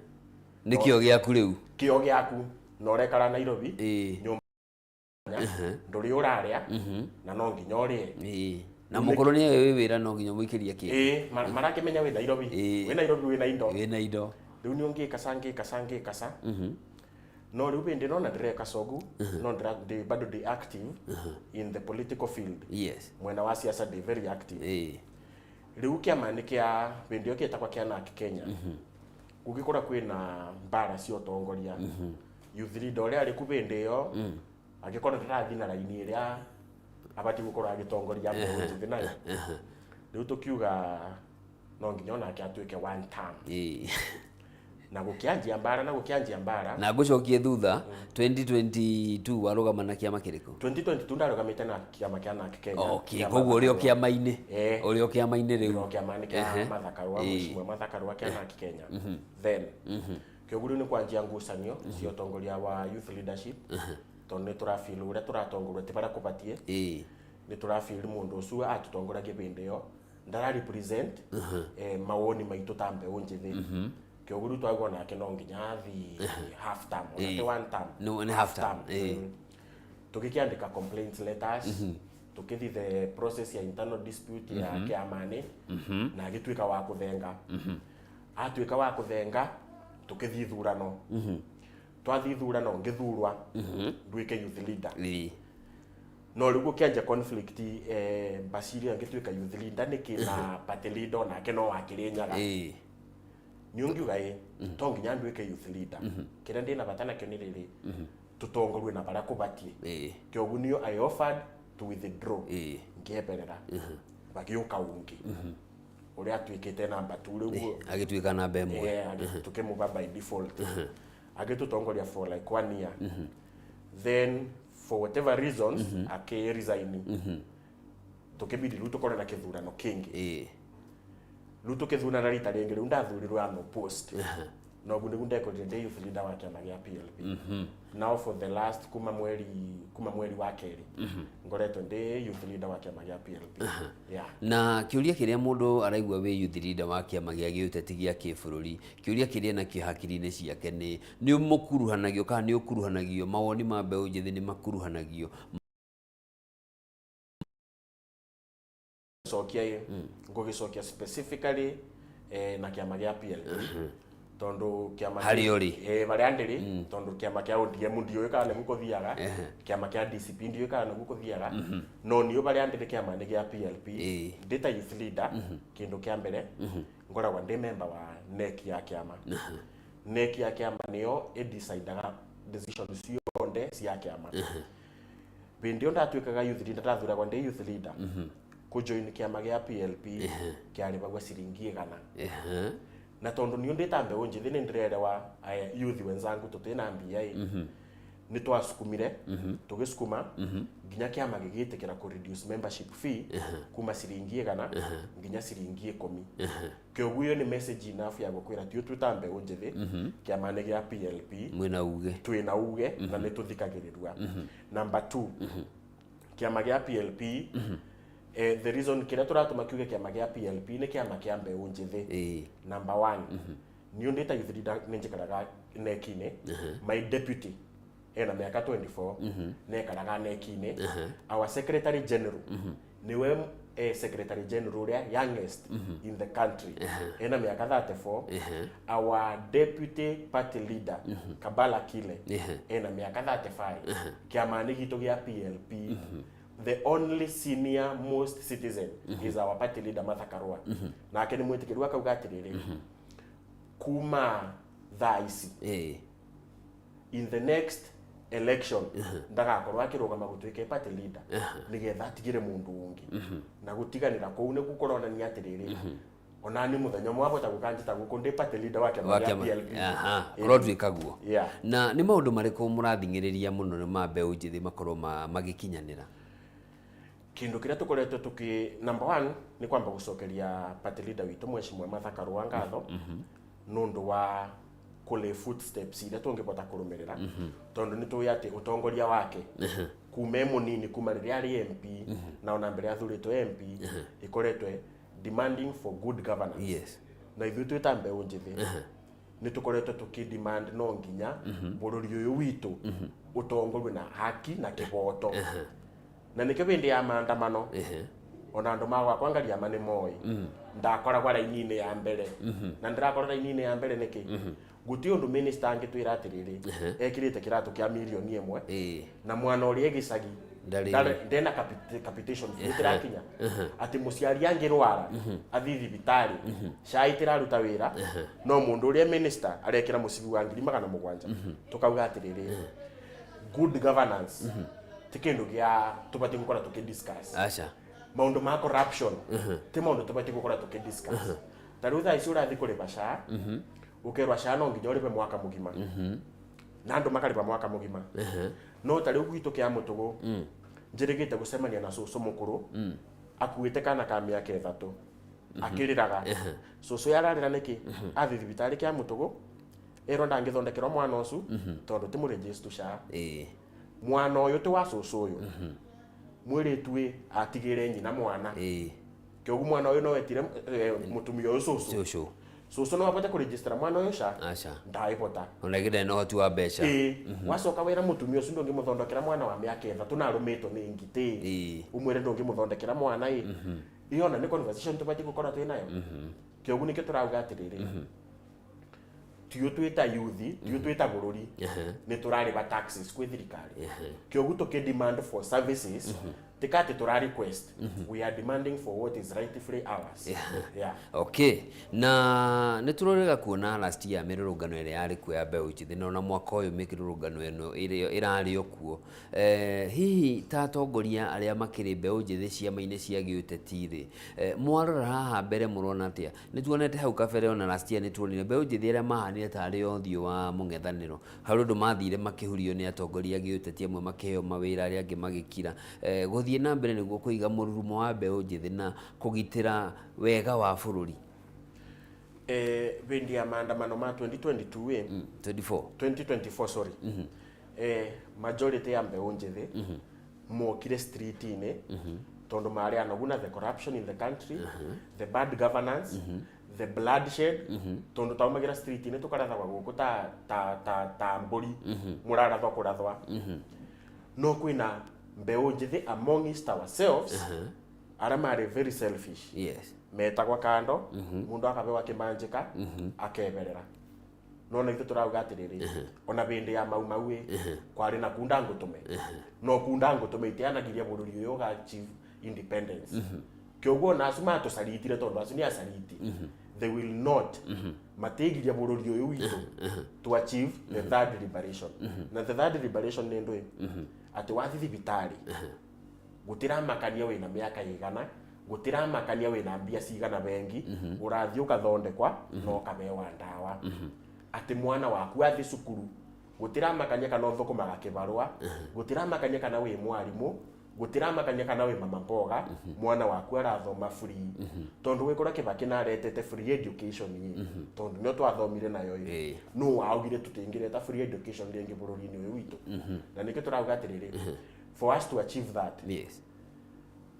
Nĩ kĩo gĩaku rĩu. Kĩo gĩaku na ũrekara Nairobi nyũmba ndũrĩ ũrarĩa na no nginya ũrĩe. Na mũkũrũ nĩ wĩ wĩra no nginya mũikĩrie kĩndũ. Ĩĩ, marakĩmenya wĩ Nairobi. Wĩ Nairobi wĩna indo. Wĩna indo. Rĩu nĩ ngĩkaca ngĩkaca ngĩkaca, no rĩu bĩndĩ nona ndĩreka cogu no ndĩra ndĩ bado ndĩ active in the political field. Mwena wa siasa ndĩ very active. Rĩu kĩama nĩ kĩa bĩndĩ ĩyo kĩetagwo kĩa NARC Kenya, gũgĩkora kwĩna mbara cia ũtongoria, youth leader ũrĩa arĩ ku bĩndĩ ĩyo angĩkorwo ndarathiĩ na raini ĩrĩa abatiĩ gũkorwo agĩtongoria mbeũ njĩthĩ nayo. Rĩu tũkiuga no nginya onake atuĩke one term, na gũkĩanjia mbara na gũkĩanjia mbara. Na ngũcokie thutha, 2022 warũgama na kĩama kĩrĩkũ? 2022 ndarũgamĩte na kĩama kĩa NARC Kenya. Okay. Kĩa Koguo ũrĩ o Martha Karua. kĩama-inĩ. Ĩĩ. Ũrĩ o kĩama-inĩ rĩu. Ndĩ o kĩama-inĩ kĩa Martha Karua, Mheshimiwa Martha Karua kĩa NARC Kenya. Then kĩoguo rĩu nĩ kwanjia ngucanio cia ũtongoria wa youth leadership, tondũ nĩ tũrafeel ũrĩa tũratongorio ti barĩa kũbatiĩ. Nĩ tũrafeel mũndũ ũcio atũtongoragia bĩndĩ ĩyo ndara represent mawoni maitũ ta mbeũ njĩthĩ. Kĩoguo rĩu twaigua nake no nginya athi half term, ona ti one term. No, nĩ half term. Tũgĩkĩandĩka complaints letters, tũkĩthi the process ya internal dispute ya kĩamani, na agĩtuĩka wa kũthenga. Atuĩka wa kũthenga, tũkĩthiĩ ithurano. Twathiĩ ithurano, ngĩthurwa nduĩke youth leader. No rĩu gũkĩanjia conflict, Bashiri angĩtuĩka youth leader nĩkĩ na party leader onake no wa Kĩrĩnyaga? Nĩ ũngiuga ĩ to nginya nduĩke youth leader, kĩrĩa ndĩna bata nakĩo nĩ rĩrĩ, tũtongorie na barĩa kũbatiĩ. Kĩoguo nĩo I offered to withdraw. Ngĩeberera, bagĩũka ũngĩ ũrĩa atuĩkĩte namba 2 rĩu. Agĩtuĩka namba 1. Yeah, tukĩmũva by default, agĩtũtongoria for like one year, then for whatever reasons akĩ resign. Tukĩbidi rĩu tũkorwo na kĩthurano kĩngĩ. Rĩu tũkĩthurana rita rĩngĩ, rĩu ndathurirwo unopposed, na ũguo nĩguo ndekorire ndĩ youth leader wa kĩama gĩa PLP now for the last kuma mweri wa kerĩ ngoretwo ndĩ youth leader wa kĩama gĩa PLP, yeah. Na kĩũria kĩrĩa mũndũ araigua wĩ youth leader wa kĩama gĩa gĩũteti gĩa kĩbũrũri, kĩũria kĩrĩa nakĩo hakiri-inĩ ciake nĩ mũkuruhanagio kana nĩ ũkuruhanagio, mawoni ma mbeũ njĩthĩ nĩ makuruhanagio? Cokia ĩ ngũgĩcokia specifically na kĩama gĩa PLP, tondũ kĩama Harĩa ũrĩ. Harĩa ndĩrĩ, tondũ kĩama kĩa ODM ndiũĩ kana nĩguo kũthiaga, kĩama kĩa DCP ndiũĩ kana nĩguo kũthiaga, no niĩ barĩa ndĩrĩ kĩama-inĩ gĩa PLP ndĩ ta youth leader, kĩndũ kĩa mbere ngoragwo ndĩ member wa NEC ya kĩama. NEC ya kĩama nĩyo ĩdecidaga decision ciothe cia kĩama. Hĩndĩ ĩyo ndatuĩkaga youth leader, ndathuragwo ndĩ youth leader, kũjoin kĩama gĩa PLP kĩarĩbagwo ciringi 100. Na tondu niĩ ndĩ ta mbeũ njĩthĩ nĩ ndĩrerewa youth wenzangu tũtĩna mbia ĩ, nĩ twasukumire, tũgĩsukuma nginya kĩama gĩgĩtĩkĩra kũ reduce membership fee kuma ciringi 100 nginya ciringi 10. Kĩoguo ĩyo nĩ message enough ya gũkwĩra tiũ twĩ ta mbeũ njĩthĩ kĩama-inĩ gĩa PLP mwĩna uge. Twĩna uge na nĩ tũthikagĩrĩrua. Number two, kĩama gĩa PLP, the reason kĩrĩa tũratũma kiuge kĩama gĩa PLP nĩ kĩama kĩa mbeũ njĩthĩ, number one, niĩ ndĩ ta youth leader nĩ njikaraga NEC-inĩ. My deputy ena mĩaka 24, nekaraga NEC-inĩ. Our secretary general niwe secretary general ũrĩa youngest in the country, ena mĩaka 34. Our deputy party leader Kabala Kile ena mĩaka 35. Kĩama-inĩ gitũ gĩa PLP, the only senior most citizen is our party leader Martha Karua. Nake nĩ mwĩtĩkĩru akauga atĩrĩrĩ, kuma thaa ici, in the next election ndagakorwo akĩrũgama gũtuĩka party leader, nĩgetha atigĩre mũndũ ũngĩ. Na gũtiganĩra kũu nĩ kũronania atĩrĩrĩ, ona nĩ mũthenya ũmwe wahota gũkanjĩta gũkũ ndĩ party leader wa kĩama wa gĩa kĩama PLP. Kũrotuĩka guo. Yeah. Na nĩ maũndũ marĩkũ mũrathing'ĩrĩria mũno nĩ ma mbeũ njĩthĩ makorwo magĩkinyanĩra? Kindu kiria tukoretwo tuki, number one, ni kwamba gucokeria party leader witu Mheshimiwa Martha Karua ngatho nundu wa kule footsteps iria tungibota kurumirira, tondu ni tuwi ati utongoria wake kuma e munini, kuma riria ari MP na ona mbere athuritwo MP, ikoretwe demanding for good governance. Na ithuĩ twĩ ta mbeũ njĩthĩ nĩ tũkoretwo tũkĩ demand no nginya bũrũri ũyũ witũ ũtongorio na haki na kĩhoto. Na nĩkĩo hĩndĩ ya maandamano ona andũ magwakwa Ngariama nĩ moĩ ndakoragwo raini-inĩ ya mbere. Na ndĩrakorwo raini-inĩ ya mbere nĩkĩ? Gũtirĩ ũndũ minister angĩtwĩra atĩrĩrĩ, ekĩrĩte kĩratũ kĩa mirioni 1 na mwana ũrĩa e gĩcagi Ndarĩ. Ndena capitation fee ĩtĩrakinya, atĩ mũciari angĩrwara athiĩ thibitarĩ SHA ĩtĩraruta wĩra, no mũndũ ũrĩa minister arekĩra mũcibi wa 700,000. Tũkauga atĩrĩrĩ, good governance ti kĩndũ gĩa tũbatiĩ gũkorwo tũkĩ discuss. Aca. Maũndũ ma corruption ti maũndũ tũbatiĩ gũkorwo tũkĩ discuss. Ta rĩu thaa ici ũrathiĩ kũrĩba SHA, ũkerwo SHA no nginya ũrĩbe mwaka mũgima, na andũ makarĩba mwaka mũgima. No ta rĩu gwitũ kĩa mũtũgũ njĩrĩgĩte gũcemania na cũcũ mũkũrũ akuĩte kana ka mĩaka 3 akĩrĩraga. Cũcũ yararĩra nĩkĩ? Athiĩ thibitarĩ kĩa mũtũgũ, erwo ndangĩthondekerwo mwana ũcio tondũ ti mũregister SHA. Mwana ũyũ ti wa cũcũ ũyũ, mwĩrĩtu ĩ atigĩre nyina mwana. Kĩoguo mwana ũyũ no etire mũtumia ũyũ cũcũ. Cũcũ. Cũcũ no abote kũregistera mwana ũyũ SHA? Aca. Ndaĩbota. Ona gĩndarĩ na ũhoti wa mbeca. Ĩĩ, wacoka wĩra mũtumia ũcio ndũngĩmũthondekera mwana wa mĩaka 3 na arũmĩtwo nĩ ngitĩ, ũmwĩre ndũngĩmũthondekera mwana ĩ, ĩyo ona nĩ conversation tũbatiĩ gũkorwo twĩ nayo. Kĩoguo nĩkĩo tũrauga atĩrĩrĩ, Tiũ twĩta youth, tiũ twĩta bũrũri, nĩ tũrarĩba taxes kwĩ thirikari. Kĩoguo tũkĩ demand for services, tika atĩ tũra request, we are demanding for what is rightfully ours, yeah. Okay, na nĩ tũrorega kuona last year mĩrũrũngano ĩrĩa yarĩ kuo ya mbeũ njĩthĩ, na ona mwaka ũyũ mĩrũrũngano ĩno ĩrĩa ĩrarĩ o kuo. Hihi ta atongoria arĩa makĩrĩ mbeũ njĩthĩ ciama-inĩ cia gĩũteti rĩ, mwarora haha mbere mũrona atĩa? Nĩ tuonete hau kabere, ona last year nĩ tuonire mbeũ njĩthĩ arĩa mahanire tarĩ ũthiũ wa mũng'ethanĩro, harĩ ũndũ mathire makĩhurio nĩ atongoria a gĩũteti, amwe makĩheo mawĩra, arĩa angĩ magĩkira. Gũthiĩ na mbere nĩguo kũiga mũrurumo wa mbeũ njĩthĩ na kũgitĩra wega wa bũrũri. Bindi ya maandamano ma 2022 ĩ, 24. 2024, sorry, majority ya mbeũ njĩthĩ mokire street-inĩ tondũ marĩ anogu na the corruption in the country, the bad governance, the bloodshed, tondũ taumagira street-inĩ tũkarathagwa gũkũ ta mbũri mũrarathwa kũrathwa. No kwĩna mbeũ njĩthĩ amongst ourselves arĩa marĩ very selfish, metagwa kando, mundu akabewa kimanjika akeberera. No na ithuĩ tũrauga atĩrĩrĩ, ona bĩndĩ ya Mau Mau ĩ, kwarĩ na kunda ngũtũme, no kunda ngũtũme itianagiria bũrũri ũyũ ũga achieve independence. Kĩoguo ona acu matũcaritire, tondũ acu nĩ acariti, they will not matigiria bũrũri ũyũ witũ to achieve the third liberation. Na the third liberation nĩ ndũĩ atĩ wathi thibitarĩ gutiramakania wina miaka igana, gutiramakania wina mbia cigana bengi, urathi ukathondekwa na ukabewa ndawa. Ati mwana waku athi cukuru, gutiramakania kana uthukumaga kibarua, gutiramakania kana wi mwarimu, gutiramakania kana wi mama mboga, mwana waku arathoma free, tondu wikora Kibaki naretete free education ĩ, tondu nio twathomire nayo ĩ. No waugire tutingireta free education ringi bururi-inĩ ũyũ witũ, na nikio turauga atiriri, for us to achieve that,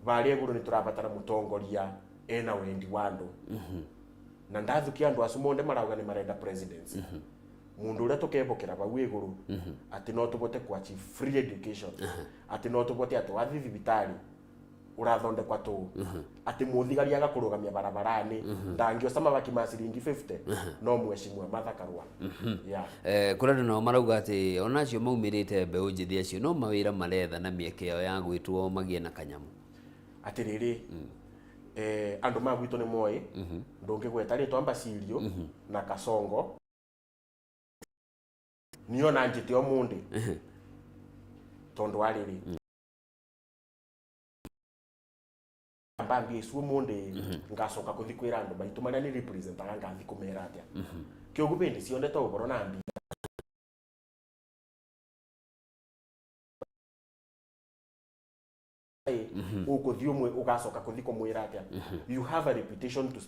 varia iguru ni turabatara mutongoria ena wendi wa andu, na ndathukia andu acu monde marauga ni marenda presidency, mundu uria tukebukira vau iguru ati no tubote ku achieve free education, ati no tubote ati wathi thibitari urathondekwa tu, ati muthigari agakurugamia barabarani ndangioca mabaki ma ciringi 50, no mheshimiwa Martha Karua, yeah. Kũrĩ andũ nao marauga atĩ ona acio maumĩrĩte mbeũ njĩthĩ acio no mawĩra maretha na mĩeke yao ya gwĩtwo magĩe na kanyamũ. Atiriri, andu ma gwitũ nĩ moĩ ndũngĩgweta rĩtwa Mbasirio na Kasongo niyo na njĩte ũmũndĩ, tondũ wa rĩrĩ mbambia icu ũmũndĩ ngacoka kũthi kwĩra andũ maitũ marĩa nĩ representaga, ngathi kũmera atĩa? Kĩoguo bĩndĩ cionde to ũhoro na mbia ũgũthiĩ ũmwe ũgacoka kũthi kũmwĩra atĩa? You have a reputation to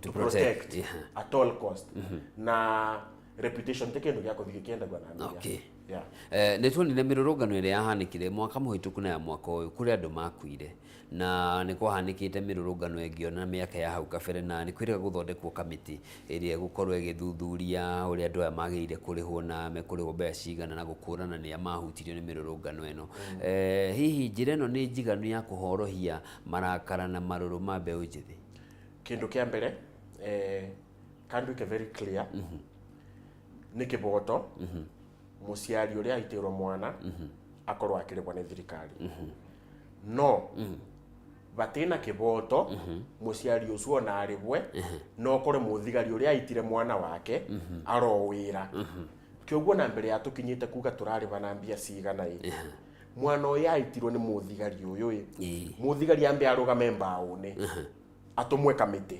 To protect, protect at all cost, na reputation ti kĩndũ gĩa kũthiĩ gĩkĩendagua na mbia. Yeah. Nĩ tuonire mĩrũrũngano ĩrĩa yahanĩkire mwaka mũhĩtũku na ya mwaka ũyũ, kũrĩ andũ makuire, na nĩ kwahanĩkĩte mĩrũrũngano ĩngĩ ona mĩaka ya hau kabere, na nĩ kwĩrĩga gũthondekwo kamĩtĩ ĩrĩa ĩgũkorwo ĩgĩthuthuria ũrĩa andũ aya magĩrĩire kũrĩhwo na mekũrĩhwo mbeca cigana na gũkũrana nĩa mahutirio nĩ mĩrũrũngano ĩno. Hihi njĩra ĩno nĩ njiganu ya kũhorohia marakara na marũrũ ma mbeũ njĩthĩ? Kĩndũ kĩa mbere, kanduĩke very clear, nĩ kĩboto mũciari ũrĩa aitĩrwo mwana akorwo akĩrĩhwo nĩ thirikari, no batina kĩboto mũciari ũcio ona arĩhwe no kore mũthigari ũrĩa aitire mwana wake arowĩra. Kĩoguo na mbere ya tũkinyĩte kuga tũrarĩba na mbia cigana ĩ, mwana ũyũ aitirwo nĩ mũthigari ũyũ ĩ, mũthigari ambe arũgame mbaũ-inĩ, atũmwe kamĩtĩ,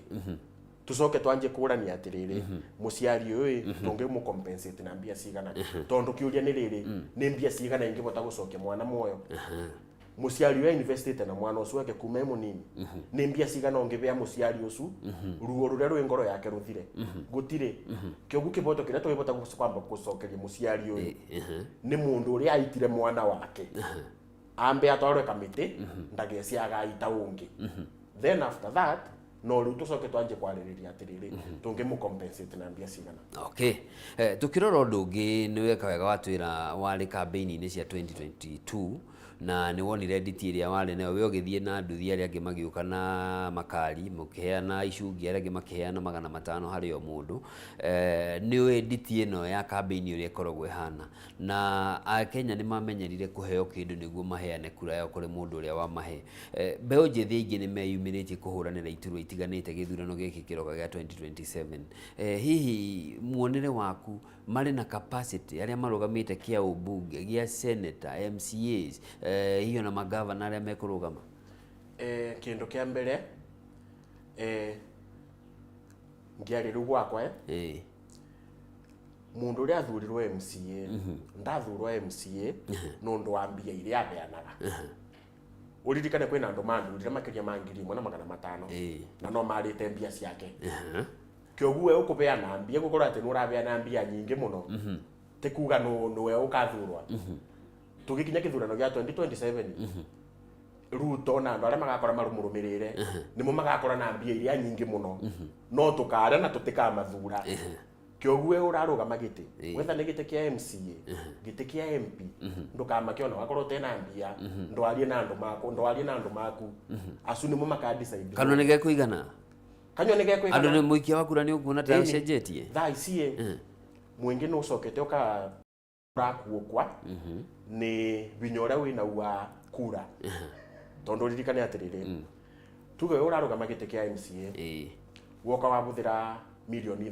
tucoke twanjie kũrania atĩrĩrĩ, mũciari ũyũ ĩ, tũngĩmũ compensate na mbia cigana? Tondũ kĩũria nĩ rĩrĩ, nĩ mbia cigana ingĩbota gũcokia mwana muoyo? Mũciari ũyũ investite na mwana ũcio wake kuma e mũnini, nĩ mbia cigana ũngĩbea mũciari ũcio ruo rũrĩa rwĩ ngoro yake rũthire? Gũtirĩ. Kĩoguo kĩboto kĩrĩa tũgĩbota kwamba gũcokeria mũciari ũyũ nĩ mũndũ ũrĩa aitire mwana wake ambe atwarwe kamĩtĩ ndageci agaita ũngĩ. Then after that no rĩu tũcoke twanjie kwarĩrĩria atĩrĩrĩ, tũngĩmũ compensate na mbia cigana. Okay. Tukirora ũndũ ũngĩ, nĩ weka wega watwĩra warĩ campaign-inĩ cia 2022. Na nĩ wonire nditi ĩrĩa warĩ nayo, we ũgĩthiĩ na nduthi, arĩa angĩ magĩũka na makari, mũkĩheana icungi, arĩa angĩ makĩheana 500 harĩ o mũndũ. Nĩ ũĩ nditi ĩno ya kambĩini ũrĩa ĩkoragwo ĩhana, na Akenya nĩ mamenyerire kũheo kĩndũ nĩguo maheane kura yao kũrĩ mũndũ ũrĩa wamahe. Mbeũ njĩthĩ aingĩ nĩ meyumĩrĩtie kũhũranĩra iturwa itiganĩte gĩthurano gĩkĩ kĩroka gĩa 2027. Hihi muonere waku, marĩ na capacity arĩa marũgamĩte kĩa ũmbunge, gĩa senator, MCAs, hihi ona magavana arĩa mekũrũgama? Kĩndũ kĩa mbere, ngĩaria rĩu gwakwa, mũndũ ũrĩa athurirwo MCA ndathurwo MCA nĩ ũndũ wa mbia iria aheanaga. Ũririkane kwĩna andũ mathurire makĩria ma 1500 na no marĩte mbia ciake. Kĩoguo we ũkũbeana mbia, gũkorwo atĩ nĩ ũrabeana mbia nyingĩ mũno, ti kuga nĩwe ũkathurwa. Tũgĩkinya kĩthurano gĩa 2027, Ruto na andũ arĩa magakora marũmũrũmĩrĩre nĩmo magakora na mbia iria nyingĩ mũno, no tũkarĩa na tũtikamathura. Kĩoguo we ũrarũgama gĩtĩ, wetha nĩ gĩtĩ kĩa MCA, gĩtĩ kĩa MP, ndũkamake ona wakorwo ũtena mbia. Ndwarie na andũ maku, ndwarie na andũ maku, acu nĩmo maka decide. Kanua nĩ gekũigana? Kanyua nĩ gekũigana. Andũ nĩ mũikia wa kura nĩ ũkuona ta ũcenjetie? Thaa ici ĩ, mũingĩ nĩ ũcokete ũka ũrakuũkwa nĩ binya ũrĩa wĩnau wa kura, tondũ ririkane atĩrĩrĩ, tuge we ũrarũgama gĩtĩ kĩa MCA, woka wabũthĩra 5 milioni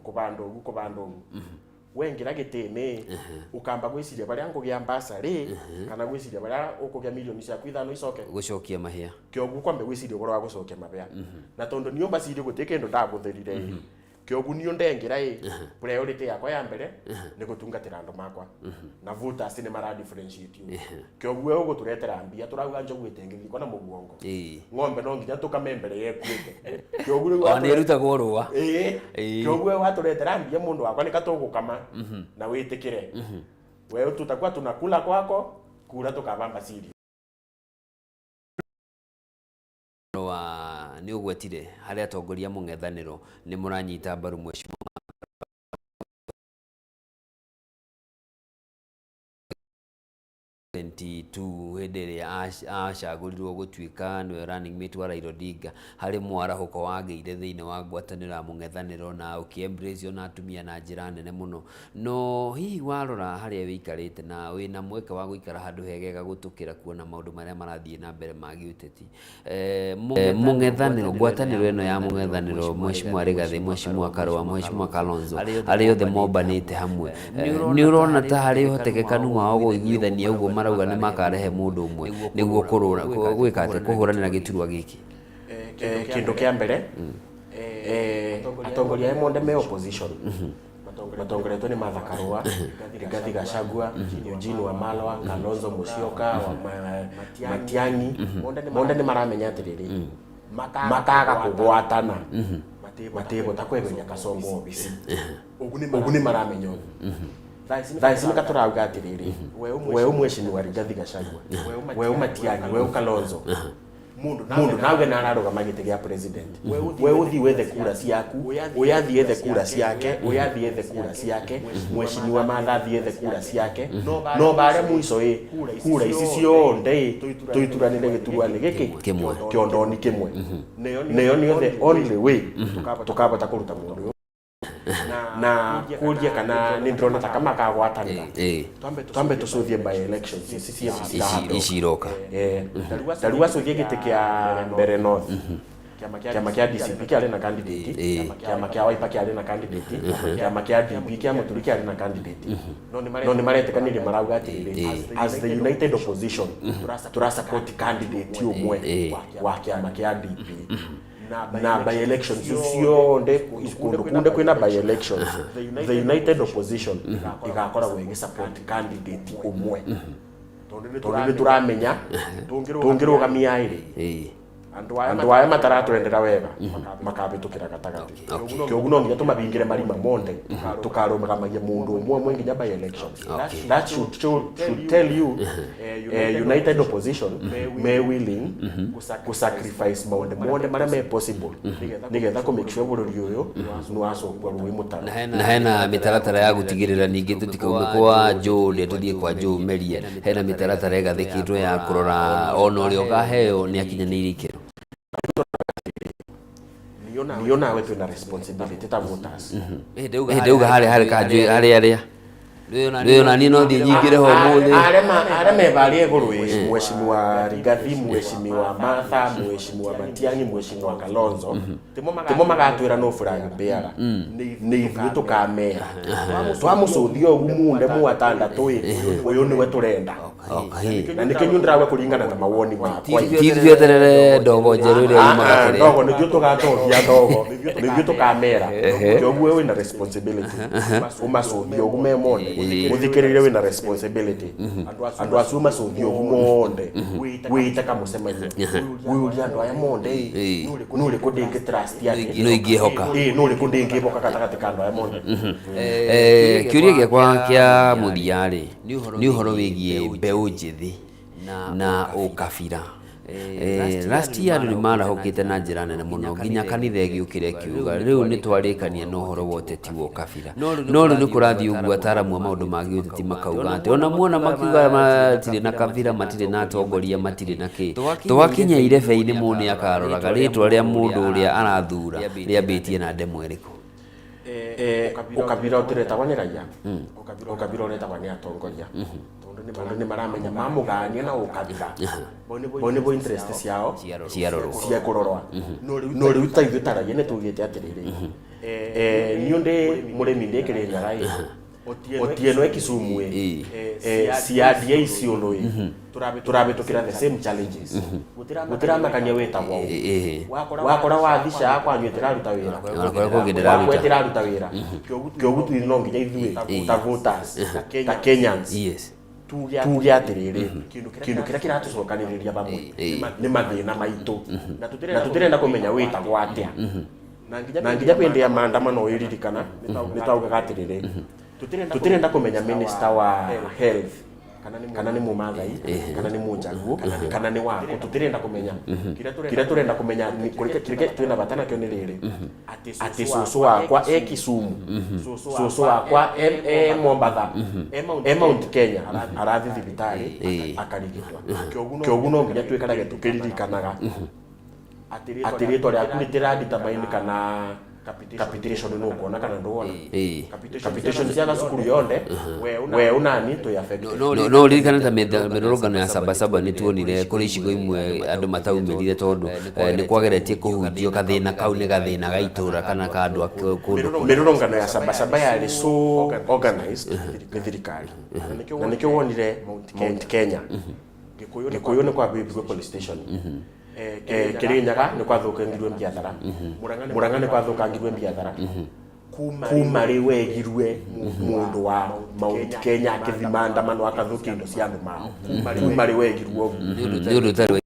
kũbanda ũgu, kũbanda ũgu, wengira gĩtĩ-inĩ ũkamba gwĩciria barĩa ngũgĩa mbasarĩ kana gwĩciria barĩa ũkũgĩa 5 milioni ciaku icoke gũcokia mahĩa. Kĩoguo kwambe gwĩciria ũhoro wa gũcokia mabea, na tondũ niĩ mbaciri gũtirĩ kĩndũ ndabũthĩrire ĩ, kĩoguo niĩ ndengira ĩ, priority yakwa ya mbere nĩ gũtungatĩra andũ makwa, na voters nĩ mara differentiate you. Kĩoguo we ũgũtũretera mbia, tũrauga njogu ĩtengĩthikwo na mũguongo. Ng'ombe no nginya tũkame mbere yekuĩte. Kĩoguo rĩu Ona nĩ ĩrutagwo rũa. Kĩoguo we watũretera mbia, mũndũ wakwa, nĩ katũgũkama na wĩtĩkĩre we tutakuwa tunakula kwako kura tukabamba siri. Wa nĩ ũgwetire harĩ atongoria mũng'ethanĩro nĩ mũranyita mbaru mheshimiwa 22 hĩndĩ ĩrĩa acagũrirwo gũtuĩka nĩwe running mate wa Raila Odinga, harĩ mwarahũko wagĩire thĩinĩ wa ngwatanĩro ya mũng'ethanĩro na ũkĩ-embrace ona atumia na njĩra nene mũno. No hihi warora harĩa wĩikarĩte na wĩna mweke wa gũikara handũ hegega gũtũkĩra kuona maũndũ marĩa marathiĩ na mbere ma gĩũteti, mũng'ethanĩro, ngwatanĩro ĩno ya mũng'ethanĩro, mheshimiwa Rigathĩ, mheshimiwa Karũa, mheshimiwa Kalonzo, arĩa othe mombanĩte hamwe, nĩ ũrona ta harĩ ũhotekekanu wao kũiguithania ũguo marauga nĩ makarehe mũndũ ũmwe nĩguo kũrũra gwĩka atĩa, kũhũranĩra gĩturwa gĩkĩ? Kĩndũ kĩa mbere, atongoria arĩa monde me opposition matongoretwo nĩ Martha Karũa, Rigathi Gachagua, Eugene Wamalwa, Kalonzo Musyoka, Matiang'i, monde nĩ maramenya atĩrĩrĩ, makaga kũgwatana matĩbota kweheria Kasongo obici. Ũguo nĩ maramenya ũguo. Thaa ici nĩka tũrauga atĩrĩrĩ, we mheshimiwa Rigathi Gachagua, we Matiang'i, we Kalonzo, mundu nauge na ararũgama gĩtĩ gĩa president, we ũthiĩ wethe kura ciaku, ũyũ athiĩ ethe kura ciake, ũyũ athiĩ ethe kura ciake, mheshimiwa Martha athiĩ ethe kura ciake, no barĩa mũico ĩ, kura ici cionde ĩ, tũituranĩre gĩturwa-inĩ gĩkĩ kĩmwe, kĩondoni kĩmwe. Neyo nĩyo the only way tũkabota kũruta mũndũ ũyũ. Na kũria kana nĩ ndĩrona ta kama kagwatanĩra, twambe tũcũthie by elections ici ici ici iroka. Ta rĩu acũthie gĩtĩ kĩa Mbere North, kĩama kĩa DCP kĩarĩ na candidate, kĩama kĩa Wiper kĩarĩ na candidate, kĩama kĩa DP kĩa Mũturi kĩarĩ na candidate, no nĩ maretĩkanĩria, marauga atĩrĩrĩ, as the united opposition tũra support candidate ũmwe wa kĩama kĩa DP. Na by elections cionde, kũndũ kunde kwĩna by elections, the united opposition igakoragwo ĩgĩ support candidate ũmwe, tondũ nĩ tũramenya tũngĩrũgamia ĩrĩ. Andu aya mataratwendera wega makabĩtũkĩra gatagatĩ. Kĩoguo no nginya tũmabingĩre marima monde, tũkarũgamagia mũndũ ũmwe ũmwe nginya by elections. That should tell you united opposition me willing gũ sacrifice maũndũ mothe marĩa me possible nĩgetha kũ make sure bũrũri ũyũ nĩ wacokua rũĩ mũtaro. Na hena mĩtaratara ya gũtigĩrĩra ningĩ tũtikaume kwa Joe ũrĩa tũthiĩ kwa Joe Meria, hena mĩtaratara ĩgathĩkĩtwo ya kũrora ona ũrĩa ũkaheo nĩ akinyanĩirie ikĩro? Niyo nawe twĩna responsibility ta voters. Ndauga harĩa kanjũ harĩa arĩa rĩu ona niĩ no thiĩ nyingĩre ho ũmũthĩ. Arĩa me varĩa igũrũ ĩ, mheshimiwa Rigathi, mheshimiwa Martha, mheshimiwa Matiang'i, mheshimiwa Kalonzo, timo magatwĩra no flag bearer, nĩ ithuĩ tũkamera twamũcũthia ũguo munde mu atandatũ ĩ, ũyũ nĩwe tũrenda. Na nĩkĩo niĩ ndĩrauga kũringana na mawoni makwa. Ti tweterere ndogo njerũ ĩrĩa yumaga Ah, kũrĩa. Ndogo nĩthuĩ tũgatogia, ndogo nĩthuĩ tũkamera. Kĩoguo wĩna responsibility ũmacũthie ũguo me monde, mũthikĩrĩrie, wĩna responsibility andũ acio ũmacũthie ũguo monde, wĩite kamũcemanio, wĩũrie andũ aya monde ĩ, nĩ ũrĩkũ ndĩngĩ trust atĩ no ingĩhoka. Ĩ, nĩ ũrĩkũ ndĩngĩhoka gatagatĩ ka andũ aya monde. Kĩũria gĩakwa kĩa mũthia rĩ, nĩ ũhoro wĩgiĩ mbeũ njĩthĩ na ũkabira. Last year andũ nĩ marahũkĩte na njĩra nene mũno nginya kanitha ĩgĩũkĩra ĩkiuga rĩu nĩ twarĩkania na ũhoro wa ũteti wa ũkabira, no rĩu nĩ kũrathiĩ ũguo ataramu a maũndũ ma gĩũteti makauga atĩ ona muona makiuga matirĩ na kabira, matirĩ na atongoria, matirĩ na kĩ, twakinya irebe-inĩ mũndũ nĩ akaroraga rĩtwa rĩa mũndũ ũrĩa arathura rĩambĩtie na ndemwa ĩrĩkũ. Ũkabira ũtĩretagwo nĩ raia, ũkabira ũretagwo nĩ atongoria, tondũ nĩ maramenya mamũgania na ũkabira bo nĩbo interest ciao ciarorwo. Cia kũrorwa. No rĩu ta ithuĩ ta raia nĩ tugĩte atĩrĩrĩ, niĩ ndĩ mũrĩmi, ndĩ Kĩrĩnyaga ĩ, Otieno e Kisumu ĩ, Siadi e Isiolo ĩ, tũrabĩtũkĩra the same challenges, gũtiramakania wĩtagwo ũ. Wakora wathi SHA kwanyu ĩtĩraruta wĩra, Ona kũrĩa kũngĩ ndĩraruta. Wakwa ĩtĩraruta wĩra. Kĩoguo no nginya ithuĩ ta voters, ta Kenyans, tuge atĩrĩrĩ, kĩndũ kĩrĩa kĩratũcokanĩrĩria hamwe nĩ mathĩna maitũ, na tũtirenda kũmenya wĩtagwo atĩa. Na nginya hĩndĩ ya maandamano ĩririkana nĩ taugaga atĩrĩrĩ, tũtirenda kũmenya minister wa health kana nĩ mũmathai, kana nĩ mũnjaguo, kana nĩ wakũ, tũtirenda kũmenya. Kĩrĩa tũrenda kũmenya kĩrĩa twĩna bata nakĩo nĩ rĩrĩ, atĩ cũcũ wakwa e Kisumu, cũcũ wakwa e Mombatha, e Mount Kenya, arathi thibitarĩ akarigitwo. Kĩoguo no nginya twĩkarage tũkĩririkanaga atĩ rĩtwa rĩaku rĩtĩra kana capitation nĩ ũkuona kana ndũwona. Capitation cia cukuru yonthe we unani twĩ affected. No ũririkane ta mĩrũrũngano ya Sabasaba nĩ tuonire kũrĩ icigo imwe andũ mataumĩrire tondũ nĩ kwageretie kũhunjio gathĩna kau nĩ gathĩna ga itũra kana ka andũ a kũndũ kũna. Mĩrũrũngano ya Sabasaba yarĩ so organized nĩ thirikari, na nĩkĩo wonire Mount Kenya, Gĩkũyũ nĩ kwambĩrĩirio police station, Kĩrĩnyaga nĩ kwathũkangirwe biathara, Murang'a nĩ kwathũkangirwe biathara. Kuma rĩ wegirwe mũndũ wa Mount Kenya akĩthi maandamano akathũkia indo cia andũ mao? Kuma rĩ wegirwe ũguo? Nĩ ũndũ ũtarĩ wa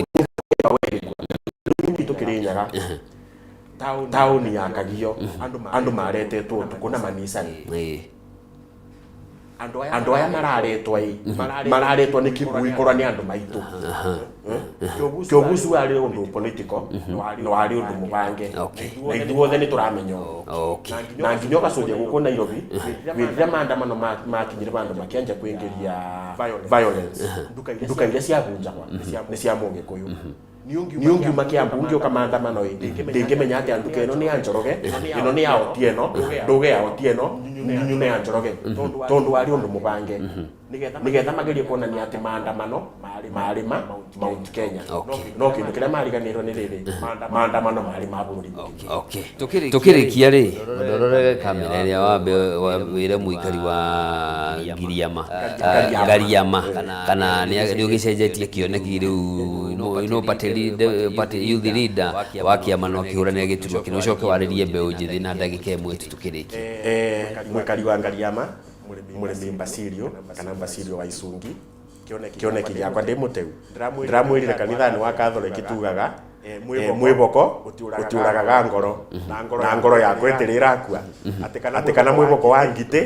Rĩu gwitũ Kĩrĩnyaga, taũni ya Kagio, andũ maretetwo ũtukũ na manicani. Andũ aya mararetwo ĩ, mararetwo nĩ kibui korwa nĩ andũ maitũ. Kĩoguo ũcio warĩ ũndũ political na warĩ ũndũ mũbange, na ithuothe nĩ tũramenya ũguo. Na nginya ũgacũthia gũkũ Nairobi, rĩrĩa maandamano makinyire vandũ makĩanjia kwĩingĩria violence, nduka iria ciabunjagwa nĩ cia mũgĩkũyũ. Nĩ ũngiuma Kiambu ngĩũka maandamano ĩ, ndĩngĩmenya atĩ nduka ĩno nĩ ya Njoroge, ĩno nĩ ya Otieno, ndũge ya Otieno, nyunyu nĩ ya Njoroge, tondũ warĩ ũndũ mũbange nĩgetha magerie kuonania atĩ maandamano marĩ ma Mount Kenya. No kĩndũ kĩrĩa mariganĩirwo nĩ rĩrĩ, maandamano marĩ ma bũrũri mũgima. Okay. Tukĩrĩkia rĩ, ndorore kamera ĩrĩa wambe wĩre mũikari wa Ngiriama, Ngariama, kana nĩ ũgĩcenjetie kĩoneki rĩu no party leader, party youth leader wa kĩama no akĩhũranĩra gĩturwa kĩno, ũcoke warĩrie mbeũ njĩthĩ na ndagĩka ĩmwe tu tũkĩrĩkia. Mwikari wa Ngariama, mũrĩmi Basilio kana Basilio wa Icungi, kĩoneki gĩakwa ndĩ mũteu, ndĩramwĩrire kanitha-inĩ wa Catholic tugaga Mwĩboko ũtiũragaga ngoro na ngoro yakwa ĩtĩrĩ ĩrakua, atĩ kana mwĩboko wa ngitĩ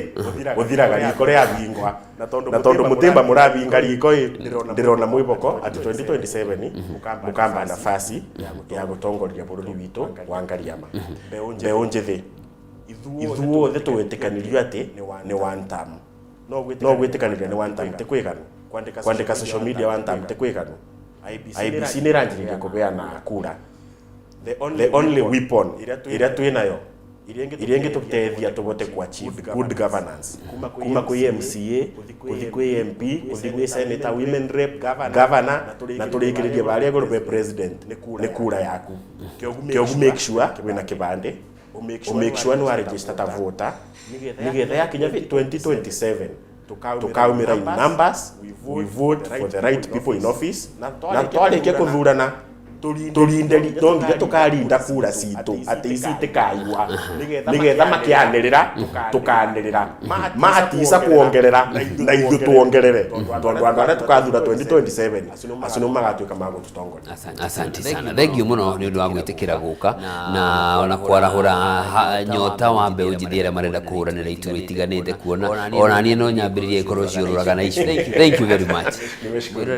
ũthiraga riko rĩabingwa, na tondũ mũtĩmba mũrabinga riko ĩ, ndĩrona mwĩboko atĩ 2027 mũkamba nafasi ya gũtongoria bũrũri witũ wa Ngariama. Mbeũ njĩthĩ, ithuothe tũwĩtĩkanĩrio atĩ nĩ one term. No gwĩtĩkanĩria nĩ one term ti kwĩganu, kwandĩka social media one term ti kwĩganu. IEBC nĩ ĩranjĩrĩria kũbeana kura. The only weapon ĩrĩa twĩ nayo iria ingĩtũteithia tũbote ku achieve good governance, kuma kwĩ MCA gũthiĩ kwĩ MP, gũthiĩ gwĩ senator, women rep, governor, na tũrĩkĩrĩrie barĩa igũrũ be president, nĩ kura yaku. Kĩogu make sure wĩna kĩbandĩ, ũ make sure nĩ wa register ta voter, nĩgetha yakinya 2027 tukaumĩra in numbers, we vote for the right people in office, na twarĩkia kũthurana tũrinde, no nginya tũkarinda kura citũ atĩ ici itikaiwa, nĩgetha makĩanĩrĩra tũkanĩrĩra, matica kuongerera na ithuĩ tuongerere, tondũ andũ arĩa tũkathura 2027 acio nĩo magatuĩka ma gũtũtongoria. Asante sana, thengiũ mũno nĩ ũndũ wa gwĩtĩkĩra gũka na ona kwarahũra nyota wa mbeũ njĩthĩ arĩa marenda kũhũranĩra iturwa itiganĩte, kuona ona niĩ no nyambĩrĩrie ikorwo ciũrũraga na icio. Thank you very much.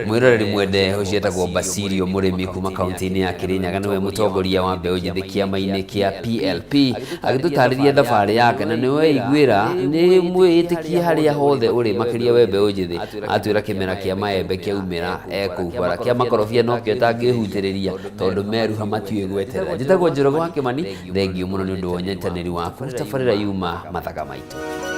Mwĩroreri mwende, ũcio etagwo Basilio Mũrĩmi kuma kaunti-inĩ ya Kirinyaga, nĩwe mũtongoria wa mbeũ njĩthĩ kĩama-inĩ kĩa PLP, agĩtũtarĩria thabarĩ yake, na nĩwe iguĩra nĩ mwĩĩtĩkie harĩa hothe ũrĩ, makĩria we mbeũ njĩthĩ. Atwĩra kĩmera kĩa maembe kĩaumĩra ekũu bara, kĩa makorobia nokĩo ĩtangĩhutĩrĩria tondũ meruha matiũĩ gweterera. Njĩtagwo Njoroge wa Kĩmani, thengiũ mũno nĩ ũndũ wa ũnyitanĩri waku. Tabarĩra yuma mathaga maitũ.